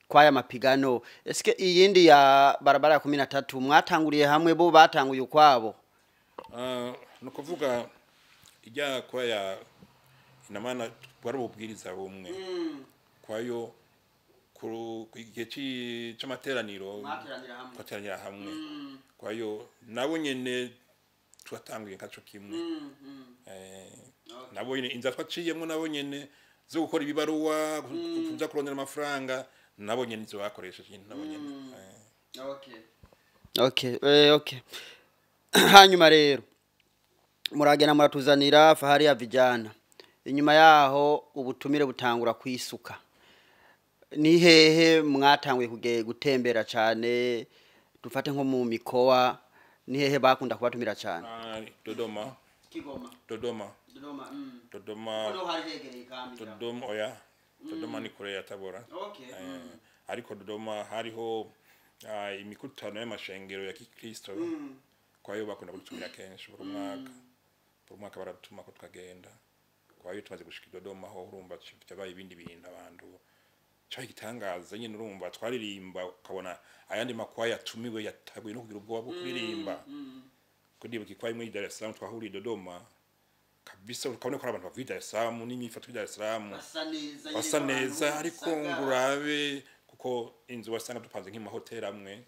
B: kwaya Mapigano. Eske iyindi ya Barabara ya 13 mwatanguriye hamwe, bo batanguye ukwabo?
A: Ah, ni ukuvuga ijya kuba ya inamana bwari ububwiriza bumwe, kwayo ku gihe c'amateraniro twateranira hamwe. Kwayo nabo nyene twatanguye nkaco kimwe. Nabo nyene inzira twaciyemwo, nabo nyene zo gukora ibibaruwa, kuza kurondera amafaranga, nabo nyene izo bakoresheje nyene, nabo nyene.
B: Okay, okay. Hanyuma rero muragenda muratuzanira Fahari ya Vijana, inyuma yaho ubutumire butangura kwisuka. Ni hehe mwatanguye gutembera cyane? Dufate nko mu mikoa, ni hehe bakunda kubatumira cyane?
A: Ah, Dodoma.
B: Kigoma?
A: Dodoma.
B: Dodoma.
A: Dodoma.
B: Hari hegereye ikambi?
A: Dodoma, oya, Dodoma ni kure ya Tabora. Ariko Dodoma hariho imikutano y'amashengero ya Kikristo, kwa hiyo bakunda kudutumira kenshi buri mwaka. Buri mwaka baratuma ko tukagenda. Kwa hiyo tumaze gushika i Dodoma ho, urumva vyabaye ibindi bintu, abantu cyabaye igitangaza nyine. Urumva twaririmba ukabona ayandi makwaya yatumiwe yataguye no kugira ubwoba bwo kuririmba. Ndibuka ikwaya imwe y'i Dar es Salaam twahuriye i Dodoma kabisa, ukabona ko ari abantu bavuye i Dar es Salaam n'imyifato y'i Dar es Salaam,
B: Basa neza.
A: Basa neza, ariko ngo urabe kuko inzu wasanga dupanze nk'amahoteli amwe,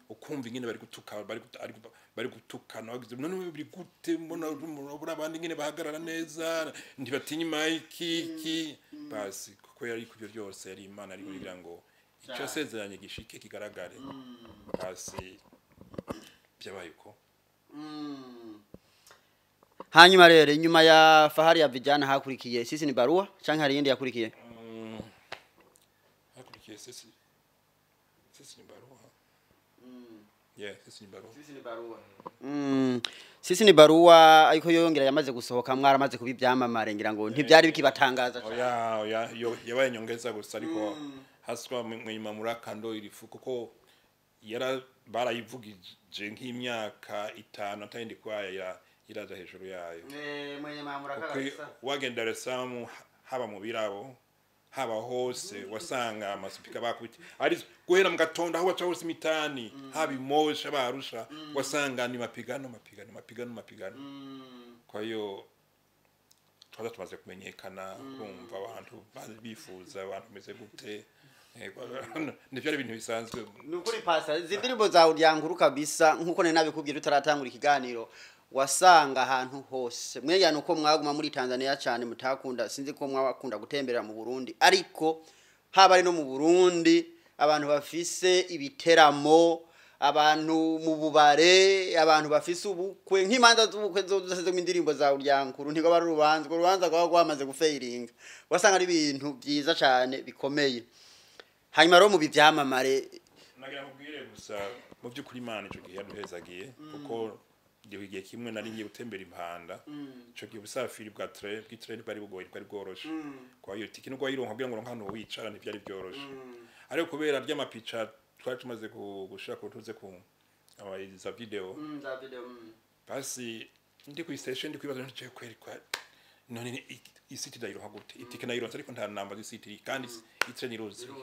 A: ukumva ingene bari gutuka, bari gutukana, bagize none biri gute, mbona mbona abandi ingene bahagarara neza, ntibatinya mike iki. Basi kuko yari kubyo byose yari Imana, ariko kugira ngo icyo yasezeranye gishike kigaragare. Basi byabaye uko.
B: Hanyuma rero inyuma ya Fahari ya Vijana hakurikiye Sisi ni Barua, canke hari iyindi yakurikiye?
A: Hakurikiye Sisi ni Barua, yeah, Sisi ni Barua.
B: Sisi ni Barua, ariko yongera yamaze gusohoka mwaramaze kuba ibyamamare, ngira ngo ntibyari bikibatangaza cane.
A: Oya, oya, yo yabaye nyongeza gusa, ariko haswa mwima murakando irifu kuko yara barayivugije nk'imyaka 5 atayindi kwaya iraja hejuru yayo.
B: Mwenye mamlaka.
A: Kuko wagenda Dar es Salaam, haba mu birabo, haba hose, wasanga amasipika bakubita ari guhera mu gatondo, aho waca hose imitani, haba imosha, haba Arusha, wasanga ni mapigano, mapigano, mapigano, mapigano. Kwa hiyo twaza tumaze kumenyekana, kumva abantu bifuza abantu bameze gute. Nivyo ari ibintu bisanzwe.
B: Ni ukuri pasa, izi ndirimbo zawe uryankuru kabisa, nkuko nari nabikubwiye tutaratangura ikiganiro, wasanga ahantu hose mwegana uko mwaguma muri Tanzania cyane, mutakunda, sinzi ko mwakunda gutemberera mu Burundi, ariko haba ari no mu Burundi. Abantu bafise ibiteramo, abantu mu bubare, abantu bafise ubukwe, nk'imanza z'ubukwe zose zo mu indirimbo za Ulyankuru, ntigo bari urubanza, urwo rubanza rwaba rwamaze gufeiringa. Wasanga ari ibintu byiza cyane bikomeye. Hanyuma rero mu byamamare,
A: Nagira nkubwire gusa, mu by'ukuri Imana ico gihe yaduhezagiye, kuko igihe kimwe nari ngiye gutembera impanda. Ico gihe ubusafiri bwa train, bw'itrain, bwari bugoye, bwari bworoshe. Kwa iyo tiki nubwo wayironka, kugira ngo uronke ahantu wicara ntivyari byoroshe, ariko kubera ry'amapica twari tumaze gushira ku tuze ku za video.
B: Za video.
A: Basi ndi ku station, ndi kwibaza nti kweri kwa none isiti ndayironka gute? Itike nayironse, ariko nta namba z'isiti, kandi itrain iruzuye.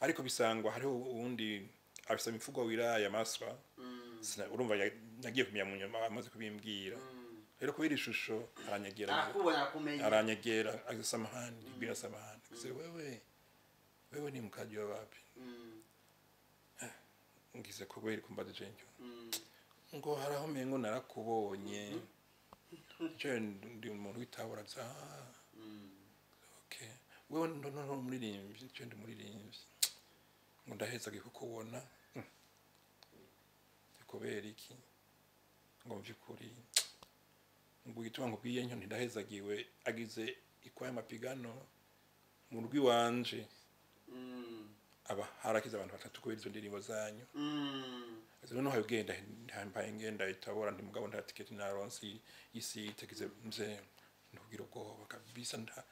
A: Ariko bisangwa hariho uwundi afise imifuko wiraya Maswa. Urumva nagiye kumenya mu nyuma amaze kubimbwira. Rero kubera ishusho aranyegera.
B: Arakubona, arakumenya.
A: Aranyegera, agize samahani, bwira samahani, agize wewe, wewe ni mkaji wa wapi? Ngize kubera kumbaza jenjo ngo haraho mengo narakubonye. Je ndi umuntu w'itabura za okay, wewe ndo ndo umuririmbyi? Je ndi umuririmbyi. Ngo ndaheza kukubona. Kubera iki? Ngo mu by'ukuri ngo igituma nkubwiye nyo ntidahezagiwe, agize ikwaya mapigano mu rugo iwanje, aba harakize abantu batatu kubera izo ndirimbo zanyu. Ati noneho ugenda ntambaye ngenda itabora, nti mugabo nta tiketi naronse isi itekize. Mzee, ntugira ubwoba kabisa, nta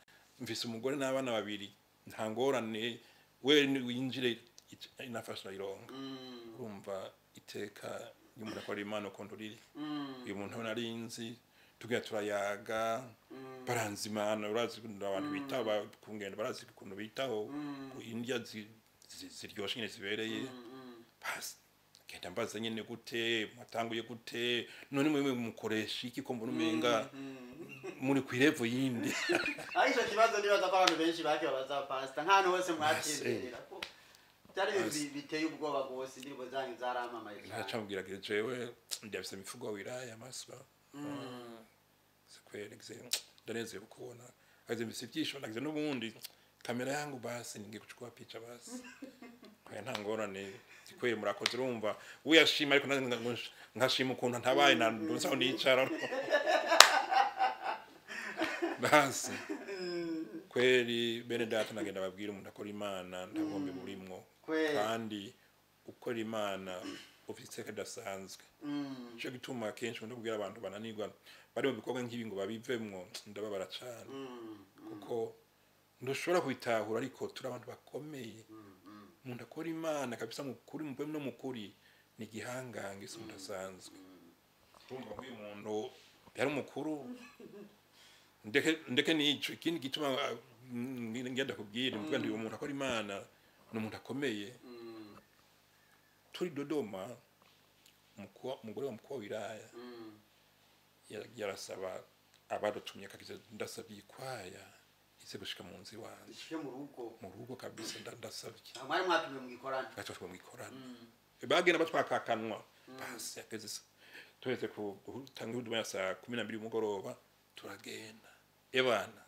A: mfise umugore n'abana babiri, nta ngorane, we winjire, inafasha ironga. Urumva iteka ry'umuntu akora Imana ukuntu riri. Uyu muntu nari nzi, tugira turayaga, baranzi Imana. Urazi ukuntu abantu bitaho ku ngendo, barazi ukuntu bitaho ku indya ziryoshe nyine zibereye. Basi genda mbaza nyine gute mwatanguye, gute none mwe mukoresha iki, ko mbona umenga muri ku irevo yindi?
B: Ariko icyo kibazo nibaza ko abantu benshi bakibabaza pasita, nk'ahantu hose mwatemberera, ko byari ibintu biteye ubwoba rwose, indirimbo zanyu zaramamaye cyane.
A: Ntacamubwira gira jewe ndafise imifuko wiraya Maswa sikweli, ngize ndanezerewe kubona, agize mfise ibyishimo, nagize n'ubundi kamera yangu, basi ningiye kuchukua picha. Basi kwa nta ngorane, sikweli murakoze. Urumva uyashima, ariko nanjye nkashima ukuntu ntabaye na ndonsa aho nicara. Basi kweli bene data, nagenda babwira umuntu akora Imana ntagombe burimwo.
B: Kweli.
A: Kandi ukora Imana ufite iteka ridasanzwe. Nico gituma kenshi nkunda kubwira abantu bananirwa bari mu bikorwa nk'ibi ngo babivemwo, ndababara cane, kuko ndushobora kubitahura, ariko turi abantu bakomeye. Umuntu akora Imana kabisa mu kuri, mu no mu kuri, ni igihangange, si umuntu asanzwe. Urumva nk'uyu muntu yari umukuru. Ndeke nico ikindi gituma ngenda kubwira mvuga nti uyu muntu akora Imana ni umuntu akomeye. Turi Dodoma, umugore wa mukuru wa wilaya yarasaba abadutumye, akagize ndasabye ikwaya ize gushika mu nzu iwanje.
B: Ishike mu rugo.
A: Mu rugo kabisa, ndasabye.
B: Aho mwari mwatumiwe mu gikorane.
A: Batwa mu ikorana, bagenda batwakakanwa. Basi ageze tuheze ku gutanga ihuduma ya saa 12 y'umugoroba, turagenda. Ebana,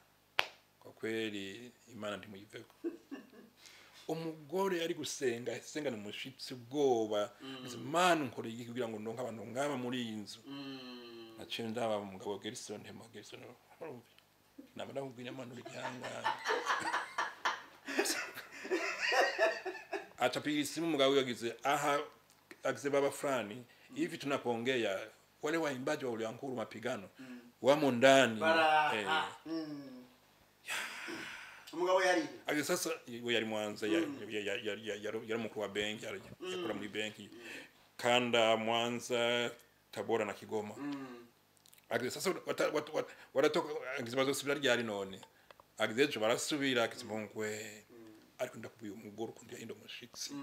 A: kwa kweli Imana ntimuyiveko. Umugore ari gusenga, asengana umushitsi ubwoba. Mana, nkoreye iki kugira ngo ndonke abantu nk'aba muri iyi nzu? Naciye ndaba umugabo Gerson, ntema Gerson, naba ndamubwira, Imana uri igihangange. Atapiga simu mugabo, yagize aha, agize baba fulani, hivi tunapoongea wale waimbaji wa Ulyankuru mapigano wamo ndani.
B: Baraha. Umugabo yari
A: Agize sasa we yari Mwanza, yari mukuru wa benki, yakora muri benki kanda Mwanza, Tabora na Kigoma. Agize sasa watatoka, agize bazosubira ryari none? Agize ejo barasubira. Agize mbongwe, ariko ndakubwiye umugore ukuntu yahinda umushitsi,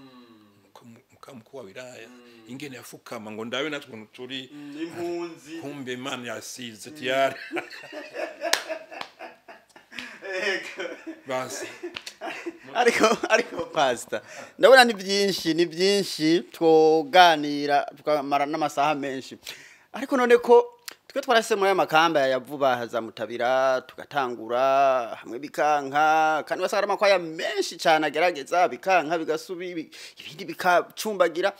A: muka mukuru wa wilaya, ingene yafukama ngo ndabe natwe ukuntu turi
B: impunzi.
A: Kumbe Imana yasize tiyari. Basi.
B: Ariko pastor, ndabona ni byinshi, ni byinshi twoganira tukamara n'amasaha menshi, ariko none ko Twe twarase muri aya makamba ya vuba haza Mutabira, tugatangura hamwe bikanka, kandi wasanga ari amakwaya menshi cyane agerageza bikanka, bigasubi ibindi bikacumbagira.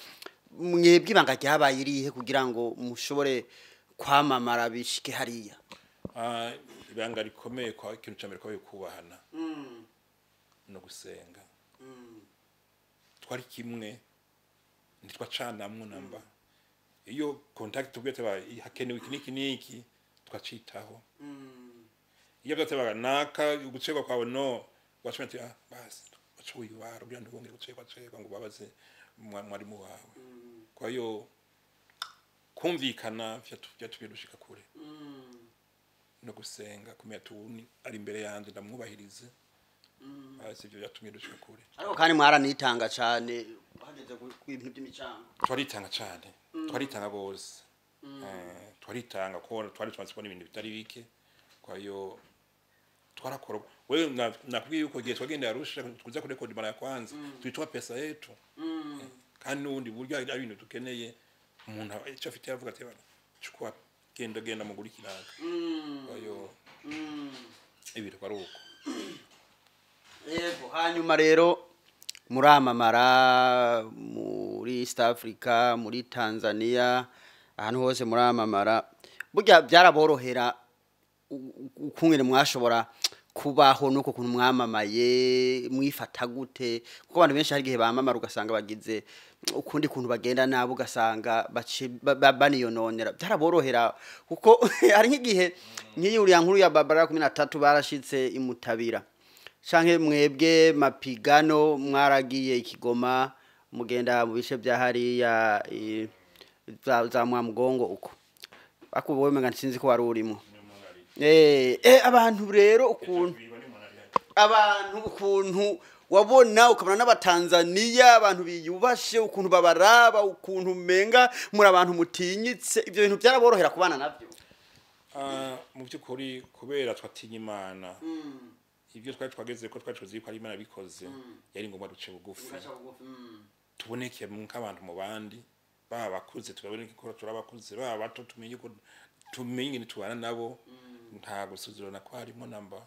B: Mwebwe ibanga ryabaye irihe kugira ngo mushobore kwamamara bishike hariya?
A: Ah, ibanga rikomeye, kwa ikintu cya mbere kwabaye kubahana no gusenga. Twari kimwe, ntitwacanamwo namba. Iyo contact tubwiye tuba hakenewe iki n'iki n'iki, twacitaho. Iyo byatabaga naka gucegwa kwawe, no wacumye ati: "Ah basi, waca wiyubara kugira ntibongere gucegwa cegwa ngo ubabaze mwarimu wawe." Kwa hiyo kumvikana vyatumye dushika kure, no gusenga, kumenya tuni ari imbere yanje ndamwubahirize. Basi ivyo vyatumye dushika kure.
B: Ariko kandi mwaranitanga cyane hageze ku bintu by'imicango.
A: Twaritanga cane, twaritanga gose. Twaritanga ko twari tumaze kubona ibintu bitari bike. Kwa hiyo twarakora. Wewe nakubwiye yuko igihe twagenda Arusha kuza kurekodi mara ya kwanza, tulitoa pesa yetu. Kandi n'ubundi buryo hari ibintu dukeneye, umuntu icyo afite yavuga ati: "Bana, chukua, genda genda mugura ikiraka." Kwa hiyo ibintu kwari uko.
B: Yego, hanyuma rero muramamara muri East Africa, muri Tanzania, ahantu hose muramamara. Burya byaraborohera ukungene mwashobora kubaho nuko kuntu mwamamaye, mwifata gute? Kuko abantu benshi hari igihe bamamara ugasanga bagize ukundi kuntu bagenda nabo, ugasanga baniyononera. Byaraborohera? Kuko hari nk'igihe nk'iyi uriya nkuru ya Barbara 13 barashitse imutabira, canke mwebwe mapigano mwaragiye ikigoma, mugenda mu bice bya hariya za Mwamugongo uko ako wowe menga sinzi ko wari urimo. Abantu rero ukuntu abantu ukuntu wabona, ukabona n'abatanzaniya, abantu biyubashe, ukuntu babaraba, ukuntu umenga muri abantu mutinyitse, ibyo bintu byaraborohera kubana nabyo?
A: Ah, mu by'ukuri kubera twatinya Imana, ibyo twari twageze ko twari tuzi ko ari Imana bikoze, yari ngombwa duce bugufi, tuboneke nk'abantu mu bandi, baba bakuze tubaboneke ko turabakuze, baba bato tumenye ko tumenye ingene tubana nabo. Nta gusuzurana ko harimo namba.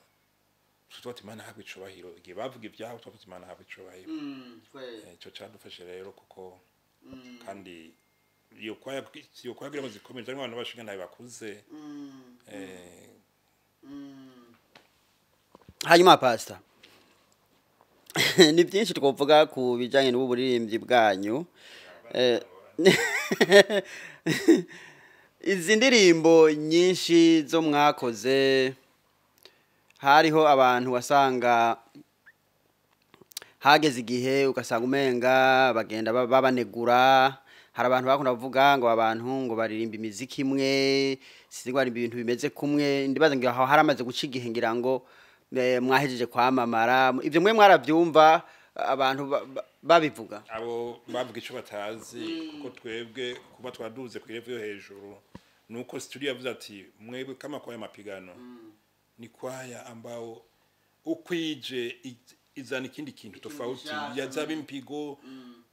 A: Tuvuga ati: "Imana habwa icubahiro." Igihe bavuga ibyabo, twavuze: "Imana habwa icubahiro." Ico cadufashe rero, kuko kandi iyo kwaya kugira ngo zikomeze harimo abantu bashinga ntayo bakuze.
B: Hanyuma pastor, ni byinshi twavuga ku bijyanye n'ubu buririmbyi bwanyu. Izi ndirimbo nyinshi zo mwakoze, hariho abantu wasanga hageze igihe ugasanga umenga bagenda babanegura. Hari abantu bakunda kuvuga ngo abantu ngo baririmba imiziki imwe, sinzi ngo baririmba ibintu bimeze kumwe. Ndibaza ngo aho haramaze guca igihe, ngira ngo mwahejeje kwamamara, ibyo mwe mwarabyumva abantu babivuga?
A: Abo bavuga ico batazi, kuko twebwe kuba twaduze ku ilevel yo hejuru nuko studio yavuze ati: "Mwebwe kama kwaya mapigano ni kwaya ambao ukwije izana ikindi kintu tofauti, yazaba impigo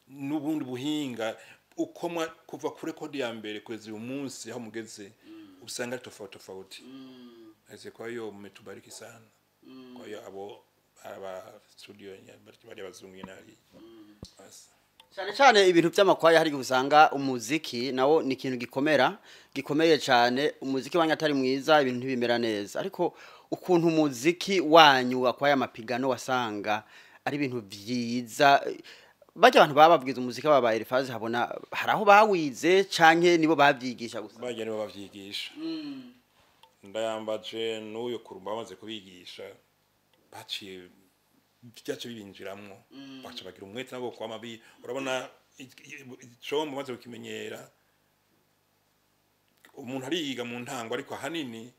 A: n'ubundi buhinga." Uko kuva kuri rekodi ya mbere kugeza uyu munsi aho mugeze, usanga ari tofauti tofauti. Ese kwa hiyo mmetubariki sana. Kwa hiyo abo aba studio bari abazungu nyine hari basi.
B: Cyane cyane ibintu by'amakwaya, hari igihe usanga umuziki nawo ni ikintu gikomera, gikomeye cyane. Umuziki wanyu atari mwiza, ibintu ntibimera neza. Ariko ukuntu umuziki wanyu wakwaya amapigano wasanga ari ibintu byiza. Bajya abantu baba babwiza umuziki baba Elifazi habona, hari aho bawize canke nibo babyigisha gusa?
A: Bajya nibo bavyigisha. Ndayambaje n'uyo kurumba bamaze kubigisha, baciye byace bibinjiramwo, baca bagira umwete nabo kwama bi urabona icombo maze kukimenyera. Umuntu ariyiga mu ntango, ariko ahanini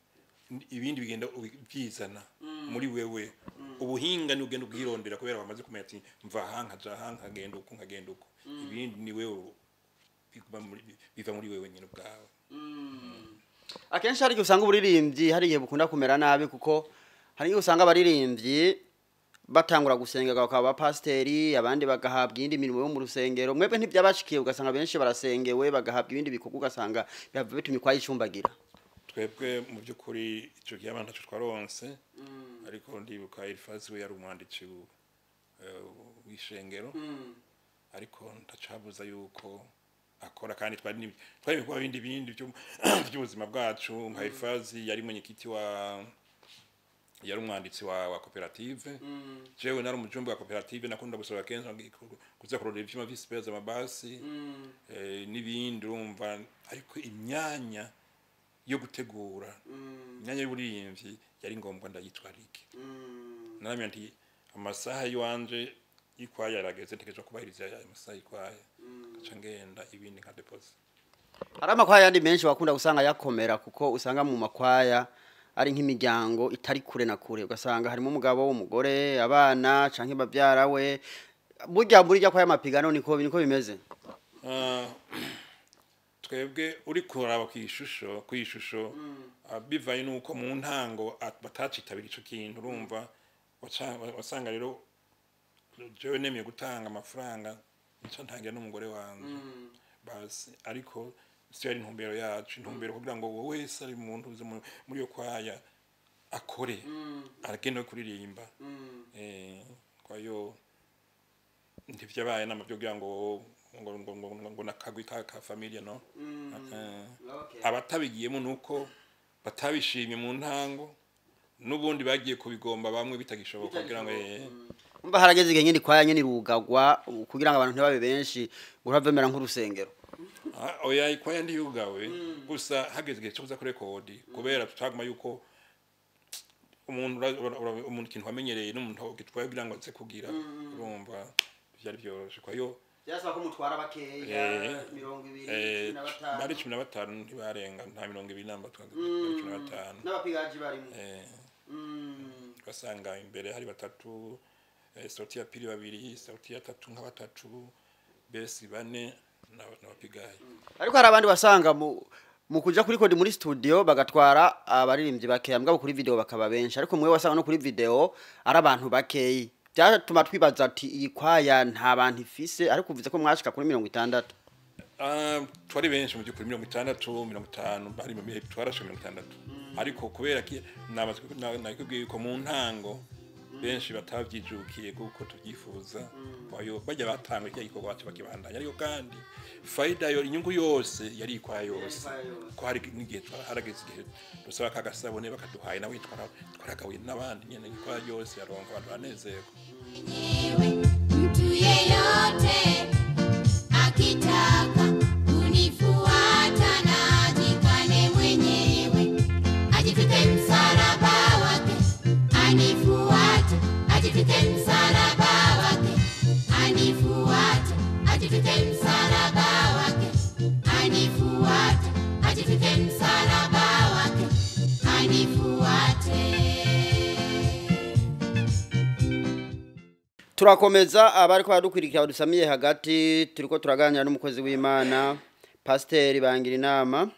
A: ibindi bigenda byizana muri wewe. Ubuhinga ni ugenda ubwirondera kubera bamaze kumenya ati: "Mva aha nkaja aha, nkagenda uko, nkagenda uko." Ibindi ni wewe biva muri wewe nyine ubwawe.
B: Akenshi hari igihe usanga uburirimbyi hari igihe bukunda kumera nabi, kuko hari igihe usanga abaririmbyi batangura gusenga bakaba abapasiteri, abandi bagahabwa iyindi mirimo yo mu rusengero. Mwebwe ntibyabashikiye, ugasanga benshi barasengewe bagahabwa ibindi bikorwa, ugasanga bihava bituma ikwaya icumbagira?
A: Twebwe mu by'ukuri icyo gihe abantu ntaco twaronse, ariko ndibuka Elifazi we yari umwanditsi w'ishengero, ariko ntacabuza yuko akora, kandi twari ibikorwa bindi by'ubuzima bwacu. Nka Elifazi yari mwenyekiti wa, yari umwanditsi wa koperative, jewe nari umujumbe wa koperative. Nakunda gusaba kenshi kuza kurondera ivyuma vy'isipeza, amabasi, n'ibindi, urumva. Ariko imyanya yo gutegura, imyanya y'uburimvyi yari ngombwa ndayitwarike. Naramye nti amasaha y'iwanje y'ikwaya yarageze, ntegerezwa kubahiriza ayo masaha y'ikwaya, ngaca ngenda, ibindi nka depoze.
B: Hari amakwaya yandi menshi wakunda gusanga yakomera, kuko usanga mu makwaya ari nk'imiryango itari kure na kure, ugasanga harimo umugabo, umugore, abana canke bavyara we. Burya muri rya kwaya Amapigano niko bimeze?
A: Ah, twebwe uri kuraba ku ishusho, bivanye nuko mu ntango batacitabira ico kintu, urumva, wasanga rero jewe nemeye gutanga amafaranga, nca ntangira n'umugore wanje basi. Ariko siyo yari intumbero yacu. Intumbero kugira ngo wowe wese ari umuntu uzi muri iyo kwaya akore, aragenewe kuririmba. Kwayo ntivyabaye nama byo kugira ngo nakagwi ka familia no. Abatabigiyemo nuko batabishimye mu ntango, n'ubundi bagiye kubigomba bamwe bitagishoboka kugira ngo
B: Umva, harageze igihe nyine ikwaya nyine irugagwa kugira ngo abantu ntibabe benshi, uravemera nk'urusengero.
A: Ah, oya, ikwaya ntiyugawe, gusa hageze igihe cyo kuza kuri rekodi, kubera tutaguma yuko umuntu umuntu ikintu wamenyereye n'umuntu gitwaye kugira ngo aze kugira, urumva byari byoroshe kwayo.
B: Byasaba ko mutwara bakeya? 20?
A: Bari 15, ntibarenga, nta 20 namba, twari 15.
B: N'abapigaji barimo?
A: Ugasanga imbere hari batatu, sauti ya pili babiri, sauti ya tatu nka batatu, besi bane n'abapigayi.
B: Ariko hari abandi wasanga mu kuja kuri kodi muri studio bagatwara abaririmbyi bakeya, mugabo kuri video bakaba benshi. Ariko mwe wasanga no kuri video ari abantu bakeyi, byatuma twibaza ati iyi kwaya nta bantu ifise, ariko uvuze ko mwashika kuri 60.
A: Ah, twari benshi mu by'ukuri, 60, 50, bari mu bihe twarashe 60. Ariko kubera ki nakubwiye yuko mu ntango benshi batavyijukiye kuko tuvyifuza, kwayo bajya batanga iki gikorwa bacu bakibandanya. Ariko kandi faida yo, inyungu yose yari ikwaya yose, ko hari n'igihe harageze igihe dusaba kagasabune bakaduhaye, nawe twaragabuye n'abandi nyene, ikwaya yose yaronka, abantu banezerwa.
C: Mwenyewe. Mtu yeyote akitaka kunifuata na ajikane mwenyewe, ajitwike msalaba wake anifuate, ajitwike msalaba wake anifuate, ajitwike msalaba wake anifuate, ajitwike msalaba wake anifuate.
B: Turakomeza. Abariko baradukurikira badusamiye hagati, turiko turaganira n'umukozi w'Imana Pasiteri Bangira Inama.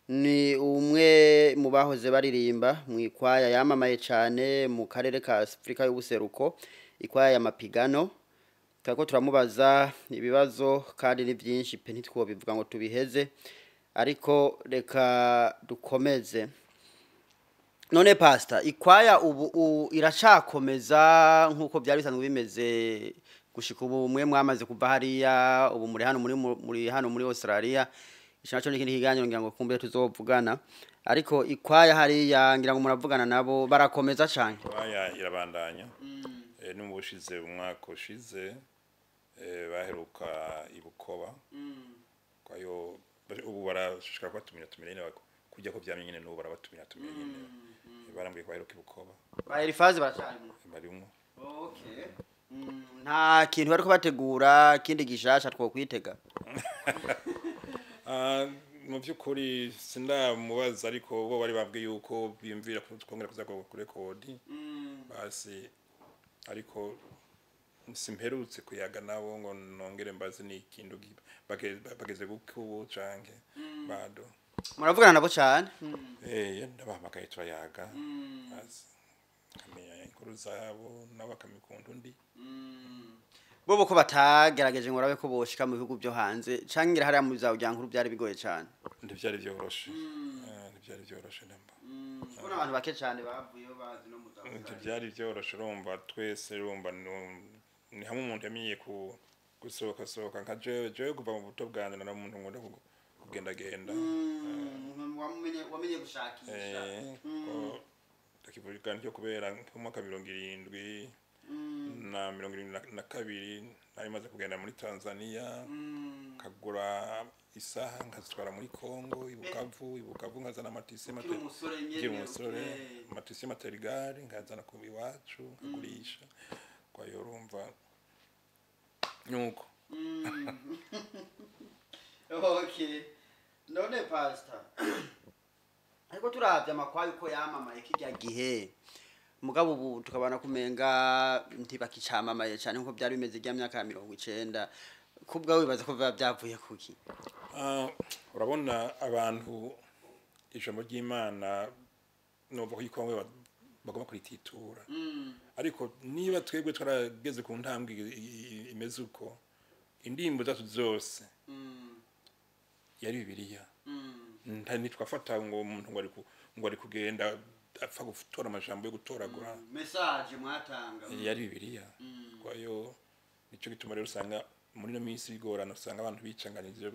B: Ni umwe mu bahoze baririmba mu ikwaya yamamaye cyane mu karere ka Afurika y'ubuseruko, ikwaya ya Mapigano. Turiko turamubaza ibibazo kandi ni byinshi pe, ntitwobivuga ngo tubiheze, ariko reka dukomeze. None pastor, ikwaya ubu iracakomeza nk'uko byari bisanzwe bimeze gushika ubu mwe mwamaze kuva hariya, ubu muri hano muri Australia? Ico naco n'ikindi kiganiro ngira ngo kumbe tuzovugana. Ariko ikwaya hariya ngira ngo muravugana nabo, barakomeza cane?
A: Kwaya irabandanya. No mu bushize, mu mwaka ushize, baheruka i Bukoba. Kwayo ubu barashishikara kubatumira tumira nyene, kujya ko vyamye nyene, n'ubu barabatumira tumira nyene. Barambwiye ko baheruka i Bukoba.
B: Ba Elifazi baracarimwo?
A: Barimwo.
B: Okay. Nta kintu bariko bategura kindi gishasha twokwitega?
A: Ah, mu by'ukuri sindamubaza, ariko bo bari babwiye yuko biyumvira ko twongera kuza kuri rekodi basi, ariko simperutse kuyaga nabo ngo nongere mbaze ni ikintu bageze gukubu canke bado.
B: Muravugana nabo cane?
A: Ndabahamagaye turayaga, basi nkamenya inkuru zabo, nabo bakamikunda undi.
B: Bobo ko batagerageje ngo barabe ko boshika mu bihugu byo hanze, canke ngira hariya mu za nkuru byari bigoye cane?
A: Ntivyari vyoroshe. Ntivyari vyoroshe namba.
B: Kubona abantu bake cyane bavuyeyo bazi no muza.
A: Ntivyari vyoroshe. Urumva twese, urumva ni hamwe umuntu yamenye ku gusohoka sohoka nka jewe kuva mu buto bwanje nari umuntu nkunda kugendagenda.
B: Wamenye gushakisha.
A: Ko ndakivuga ntyo kubera nko mu mwaka 70 na 72 nari maze kugenda muri Tanzania, nkagura isaha nkazitwara muri Congo i Bukavu, i Bukavu nkazana amatisi.
B: Ukiri umusore nyene.
A: Nkiri umusore, amatisi y'amaterigari nkazana ku iwacu nkagurisha. Kwa hiyo urumva nuko.
B: Okay, none pastor, ariko turavye amakwayo uko yamamaye kirya gihe, mugabo ubu tukabona kumenga ntibakicamamaye cyane nkuko byari bimeze rya myaka ya 90, kubwa wibaza ko biba byavuye kuki?
A: Ah, urabona abantu ijambo ry'Imana novuga yuko bamwe bagomba kurititura, ariko niba twebwe twarageze ku ntambwe imeze uko, indirimbo zacu zose yari Bibiliya. Ntitwafata ngo umuntu ngo ari ngo ari kugenda apfa gutora amajambo yo gutoragura.
B: Message mwatanga
A: Yari Bibiliya. Kwayo nico gituma rero usanga muri ino minsi bigorana, usanga abantu bicanganije,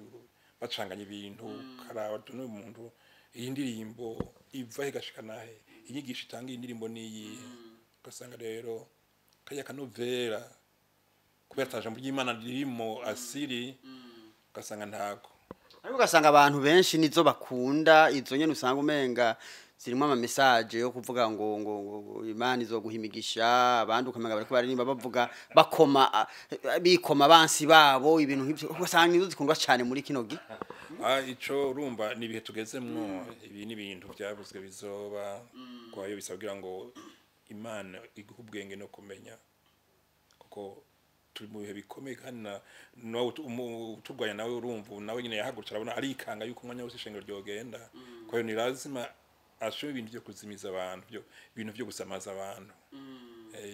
A: bacanganya ibintu. Karaba n'uyu muntu, iyi ndirimbo iva he igashika nahe? Inyigisho itanga iyi ndirimbo niyihe? Ugasanga rero kariya kanovera, kubera ata jambo ry'Imana ririmo asiri, ugasanga ntako.
B: Ariko ugasanga abantu benshi nizo bakunda, izo nyene usanga umenga zirimo ama message yo kuvuga ngo Imana izoguha imigisha, abandi ukamenga bariko baririmba bavuga bakoma, bikoma abansi babo, ibintu nk'ivyo, ugasanga nizo zikundwa cyane muri kino gihe.
A: Ah, ico urumva ni ibihe tugezemwo. Ibi ni ibintu byavuzwe bizoba. Kwayo bisaba kugira ngo Imana iguhe ubwenge no kumenya, kuko turi mu bihe bikomeye, kandi nawe uturwanya nawe urumva nawe nyine yahagurutse, arabona arikanga yuko umwanya wose ishengero ryogenda. Kwayo ni lazima ashome ibintu byo kuzimiza abantu, byo ibintu byo gusamaza abantu.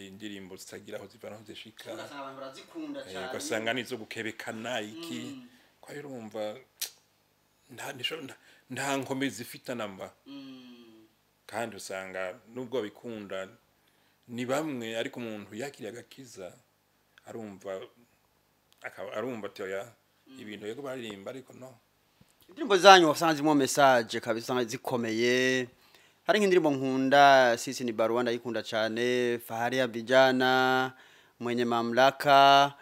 A: Indirimbo zitagira aho ziva naho zishika.
B: Ugasanga abantu barazikunda.
A: Ugasanga nizo gukebekana iki. Kwayo urumva nta nkomezi zifite namba, kandi usanga nubwo babikunda ni bamwe, ariko umuntu yakiriye agakiza arumva arumva ati oya, ibintu yego baririmba, ariko no.
B: Indirimbo zanyu wasanga zirimo message kabisa, usanga zikomeye. Hari nk'indirimbo nkunda, "Sisi ni Barua", ndayikunda cyane, "Fahari ya Vijana", "Mwenye Mamlaka".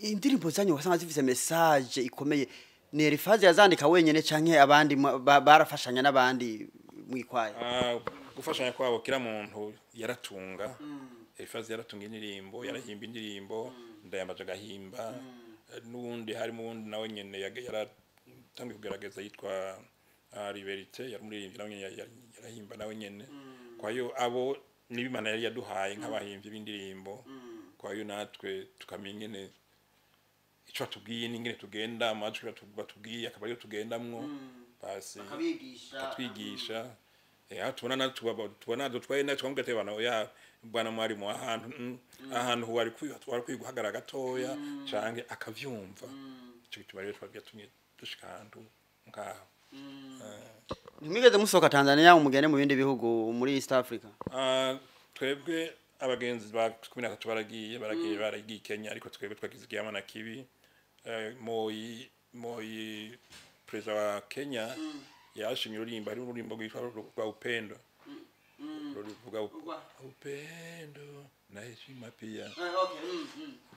B: Indirimbo zanyu wasanga zifise message ikomeye. Ni Elifazi yazandika wenyene canke abandi barafashanya n'abandi mwikwaya?
A: Ah, gufashanya kwabo, kila muntu yaratunga. Elifazi yaratunga indirimbo, yarahimba indirimbo, Ndayambaje agahimba. N'uwundi, harimo uwundi nawe nyene yaratangiye kugerageza yitwa Liberite, yari umuririmbyi nawe nyene, yarahimba nawe nyene. Kwa hiyo abo niba Imana yari yaduhaye nk'abahimbyi b'indirimbo, kwa hiyo natwe tukamenya ingene ico batubwiye n'ingene tugenda, amajwi batubwiye akaba ariyo tugendamwo basi.
B: Bakabigisha.
A: Bakatwigisha. Aho tubona natwe tubona dutwaye natwe twamubwira ati bana, oya bwana mwarimu, ahantu ahantu wari kwiye guhagarara gatoya, canke akavyumva. Ico gituma rero twabyatumye dushika ahantu nkaho.
B: Ntimwigeze musohoka Tanzania mugende mu bindi bihugu muri East Africa?
A: Ah, twebwe abagenzi ba 13 baragiye i Kenya, ariko twebwe twagize igihama kibi. Moi perezida wa Kenya yashimye ururimbo, hari ururimbo rwitwa rwa Upendo, ruvuga upendo na heshima pia.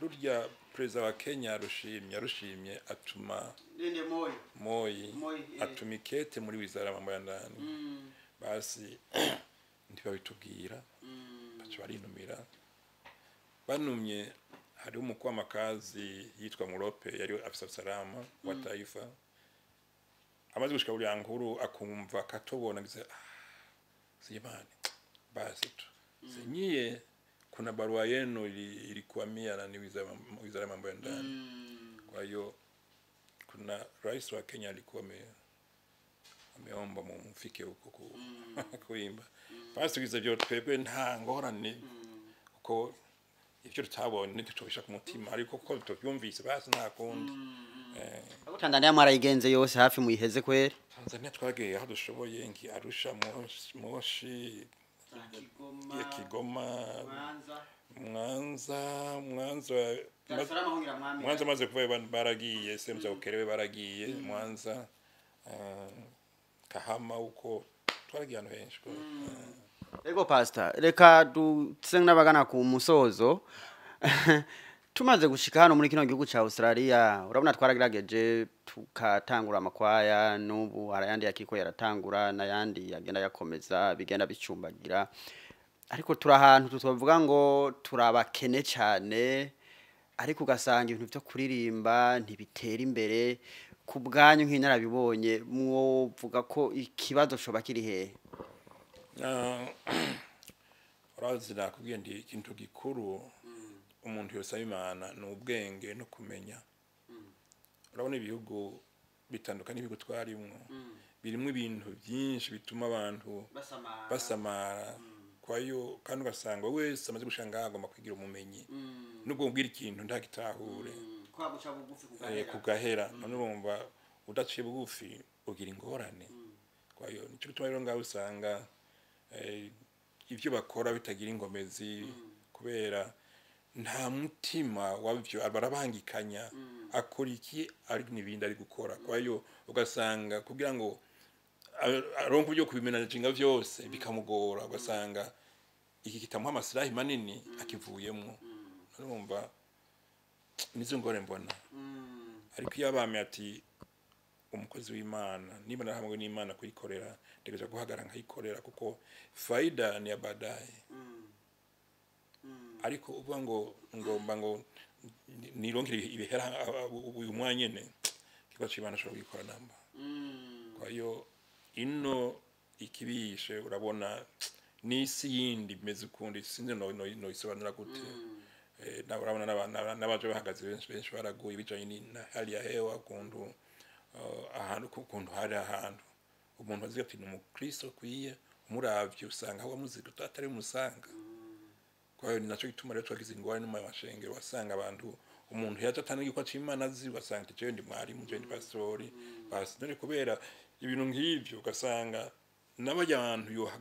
A: Rurya perezida wa Kenya rushimye, atuma Moi.
B: Moi.
A: Atuma ikete muri wizara ya mambo ya ndani. Basi ntibabitubwira, baca barinumira. Banumye, hariho umukuru w'amakazi yitwa Murope, yari afisa usalama wa taifa. Amaze gushika buriya nkuru akumva katobona, ngize ah, sijamani, basi tu senyie kuna barua yenu ilikuamia na ni wizara ya mambo ya ndani. Kwa hiyo kuna rais wa Kenya alikuwa ameomba mumfike huko kuimba. Basi tugize byo, twebwe nta ngorane, kuko ivyo tutabonye ntitubisha ku mutima, ariko ko tubyumvise basi nta kundi.
B: Ariko Tanzania mwarayigenze yose hafi muyiheze kweri?
A: Tanzania twagiye aho dushoboye, nki Arusha, Moshi,
B: Kigoma,
A: Kigoma,
B: Mwanza,
A: Mwanza, Mwanza.
B: Dar es Salaam hongera mwami.
A: Mwanza maze kuva baragiye sehemu za Ukerewe baragiye Mwanza, Kahama, uko twaragiye ahantu henshi.
B: Ego pastor, reka duse n'abagana ku musozo. Tumaze gushika hano muri kino gihugu ca Australia, urabona twaragerageje tukatangura amakwaya, n'ubu hari ayandi yakiko yaratangura n'ayandi yagenda yakomeza, bigenda bicumbagira, ariko turi ahantu tutavuga ngo turabakene cyane, ariko ugasanga ibintu byo kuririmba ntibitera imbere. Ku bwanyu nk'inarabibonye, mwovuga ko ikibazo coba kiri hehe?
A: Urazi nakubwiye ndi ikintu gikuru umuntu yosaba Imana ni ubwenge no kumenya. Urabona ibihugu bitandukanye, ibihugu twarimwo birimo ibintu byinshi bituma abantu basamara kwayo, kandi ugasanga wese amaze gushika ngaha agomba kwigira umumenyi, nubwo ubwira ikintu ntagitahure.
B: Kwaguca bugufi.
A: Kugahera none urumva udaciye bugufi ugira ingorane. Kwayo nico gituma rero ngaho usanga ibyo bakora bitagira ingomezi, kubera nta mutima wabyo, barabangikanya akora iki ari n'ibindi ari gukora. Kwayo ugasanga kugira ngo aronke uburyo kubimanaginga byose bikamugora, ugasanga iki kitamuha amasilahi manini akivuyemo. Urumva nizo ngore mbona. Ariko iyo abami ati umukozi w'Imana, niba narahamwe n'Imana kuyikorera, ntegereza guhagarara nkayikorera, kuko faida ni ya baadaye. Ariko uvuga ngo ngomba ngo nironkere ibihera uyu mwanya nyene, ikigo c'Imana ashobora kugikora namba. Kwa hiyo ino ikibishe, urabona n'isi yindi imeze ukundi, sinzi no isobanura gute. Urabona n'abaje bahagaze benshi benshi baraguye bijanye na hali ya hewa, ukuntu ahantu, ukuntu hari ahantu umuntu azi ati ni umukristo akwiye, umuravye usanga aho wamuzi atari umusanga. Kwa hiyo ni naco gituma rero twagize ingorane no mu mashengero, wasanga abantu umuntu yaje atanga igikorwa c'Imana azi, ugasanga ati jewe ndi mwarimu, jewe ndi pastori, basi none kubera ibintu nk'ivyo ugasanga n'abarya bantu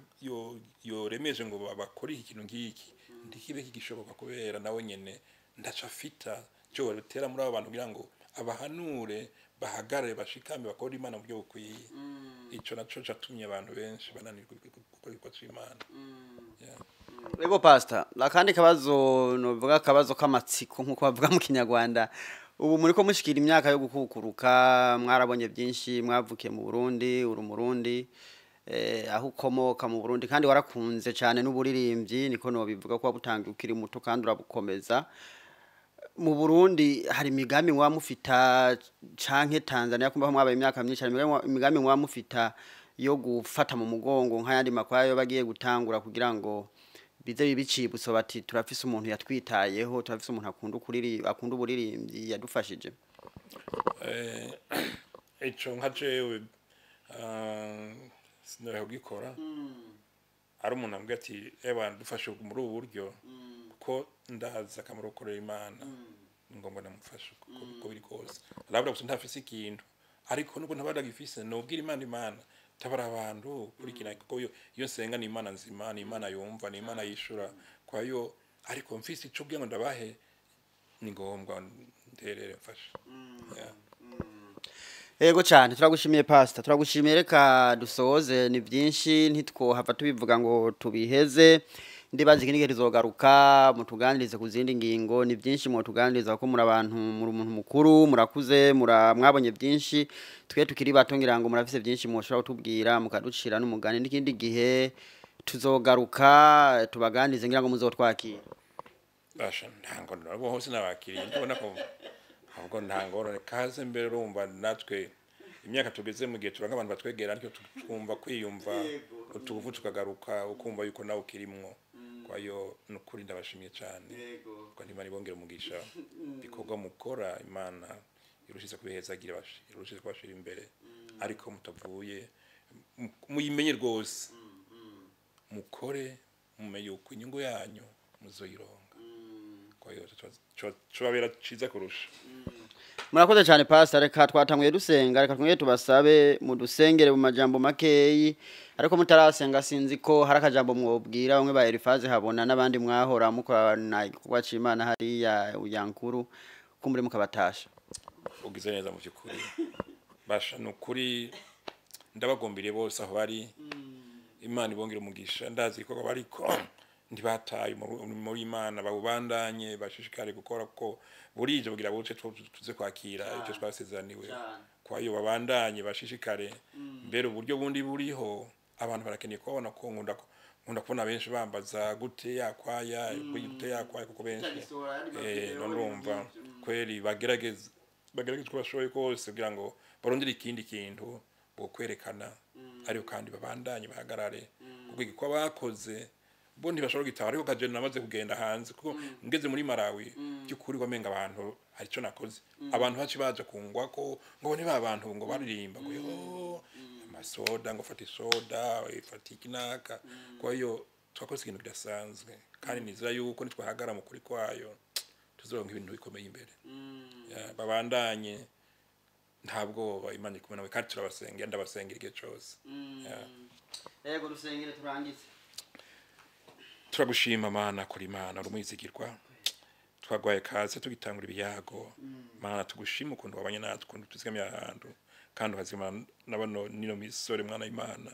A: yoremeje ngo bakore iki kintu nk'iki ntikibe kigishoboka, kubera nawe nyene ndaca afita cyo batera muri abo bantu kugira ngo abahanure bahagarare bashikame bakore Imana mu buryo bukwiye. Ico naco catumye abantu benshi bananirwa gukora igikorwa c'Imana. Yeah.
B: Ego pastor, akandi kabazo novuga akabazo k'amatsiko nkuko bavuga mu Kinyarwanda. Ubu muri ko mushikira imyaka yo gukukuruka, mwarabonye byinshi, mwavukiye mu Burundi, uri Umurundi, aho ukomoka mu Burundi, kandi warakunze cyane n'uburirimbyi, niko nobivuga ko wabutangiye ukiri muto kandi urabukomeza. Mu Burundi hari imigambi mwa mufita, canke Tanzania kumba aho mwabaye imyaka myinshi, hari imigambi mwa mufita yo gufata mu mugongo nk'ayandi makwaya yo bagiye gutangura, kugira ngo bize bibicibutso bati turafise umuntu yatwitayeho, turafise umuntu akunda ukuriri, akunda uburirimbyi, yadufashije?
A: Ico nka jewe sinoroha kugikora ari umuntu ambwira ati eba dufashe muri ubu buryo, kuko ndazi akamaro ko gukorera Imana, ni ngombwa namufashe uko biri kose. Arabura gusa ntafise ikintu, ariko nubwo ntaba ndagifise nobwira Imana, Imana tabara abantu kurikira, kuko iyo nsenga ni Imana nzima, ni Imana yumva, ni Imana yishura. Kwa hiyo ariko mfise ico kugira ngo ndabahe, ni ngombwa nterere mfashe. Yeah.
B: Ego cyane, turagushimiye pastor, turagushimiye. Reka dusoze, ni byinshi ntitwohava tubivuga ngo tubiheze. Ndibaza ikindi gihe tuzogaruka mutuganirize ku zindi ngingo, ni byinshi mwotuganiriza kuko muri abantu, muri umuntu mukuru, murakuze, mwabonye byinshi, twe tukiri bato ngira ngo murafise byinshi mwoshobora kutubwira mukaducira n'umugani. N'ikindi gihe tuzogaruka tubaganirize, ngira ngo muzotwakira.
A: Basha ntango nabo hose nabakiriye, ndabona ko ahubwo nta ngorane kaze mbere. Urumva natwe imyaka tugeze mu gihe turanga abantu batwegera, ariko twumva kwiyumva utugufu tukagaruka, ukumva yuko nawe ukirimwo. Kwa hiyo nukuri ndabashimiye cyane, kuko Imana ibongera umugisha bikorwa mukora, Imana irushize kubihezagira, irushize kubashira imbere, ariko mutavuye muyimenye rwose, mukore mumenye uko inyungu yanyu muzoyironga. Kwa hiyo cobabera ciza kurusha.
B: Murakoze cyane pastor, reka twatanguye dusenga, reka twongere tubasabe mudusengere mu majambo makeyi, ariko mutarasenga sinzi ko hari akajambo mwobwira bamwe ba Elifaze habona n'abandi mwahora mukorana igikorwa c'Imana hariya uyankuru kumbure mukabatasha.
A: Ugize neza mu by'ukuri, basha ni ukuri ndabagombiriye bose aho bari, Imana ibongere umugisha. Ndazi ko bariko ntibataye umurimo w'Imana, bawubandanye bashishikare gukora, kuko burije bugira buce tuze kwakira icyo twasezeraniwe. Kwa iyo babandanye bashishikare mbere, uburyo bundi buriho abantu barakeneye kubona ko nkunda kubona benshi bambaza gute yakwaya, gute yakwaya, kuko benshi none urumva kweri bagerageze uko bashoboye kose kugira ngo barondere ikindi kintu bo kwerekana, ariko kandi babandanye bahagarare kuko igikorwa bakoze bo ntibashobora gutaha. Ariko kaje namaze kugenda hanze, kuko ngeze muri Malawi by'ukuri wamenga abantu hari icyo nakoze, abantu baci baje kungwa ko ngo ni ba bantu ngo baririmba ngo yo amasoda, ngo fata isoda, ifata ikinaka. Kwa hiyo twakoze ikintu kidasanzwe, kandi nizera yuko nitwahagara mu kuri kwayo tuzoronka ibintu bikomeye imbere. Ya, babandanye nta bwoba, Imana iri kumwe nawe, kandi turabasengera, ndabasengera igihe cyose. Ya.
B: Yego, dusengere turangize.
A: Turagushima Mana kuri Imana uri umwizigirwa, twagwaye kaze tugitangura ibiyago. Mana, tugushima ukuntu wabanye natwe, ukuntu tuzigamiye ahantu kandi ukazigama na bano nino misore. Mwana w'Imana,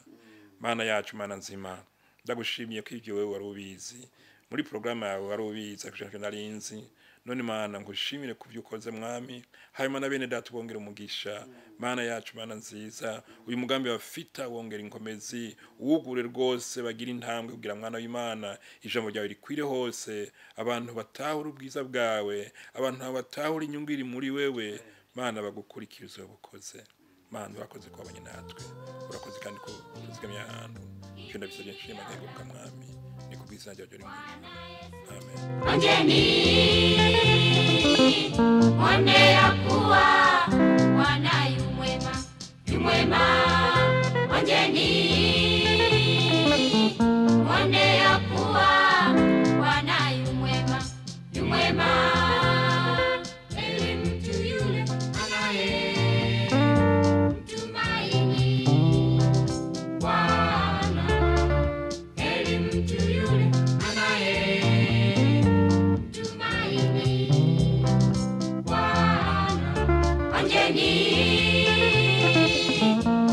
A: Mana yacu, Mana nzima, ndagushimiye ko ibyo wewe wari ubizi muri porogaramu yawe, wari ubizi ariko ntacyo nari nzi. None Mana, ngushimire ku byo ukoze Mwami, hanyuma na bene data ubongera umugisha. Mana yacu, Mana nziza, uyu mugambi bafita wongera inkomezi, uwugure rwose, bagira intambwe kugira mwana w'Imana ijambo ryawe rikwire hose, abantu batahura ubwiza bwawe, abantu batahura inyungu iri muri wewe. Mana, bagukurikira ubukoze. Mana, urakoze kubabanye natwe, urakoze kandi ko tuzigamye ahantu. Icyo ndabisabye nshima nteguruka Mwami, ni ku bw'izina ryawe riri mu ijuru, amen.
C: Onjeni mwone ya kuwa Bwana yu mwema, yu mwema. Onjeni mwone ya kuwa Bwana yu mwema, yu mwema. Heri mtu yule anaye mtumaini Bwana. Heri mtu yule anaye mtumaini Bwana. Onjeni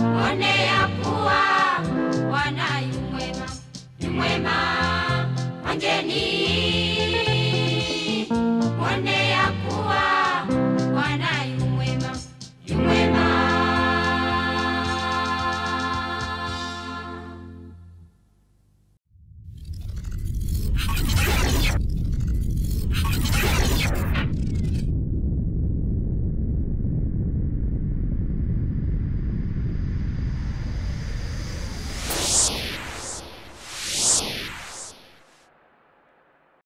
C: mwone ya kuwa Bwana yu mwema, yu mwema. Onjeni.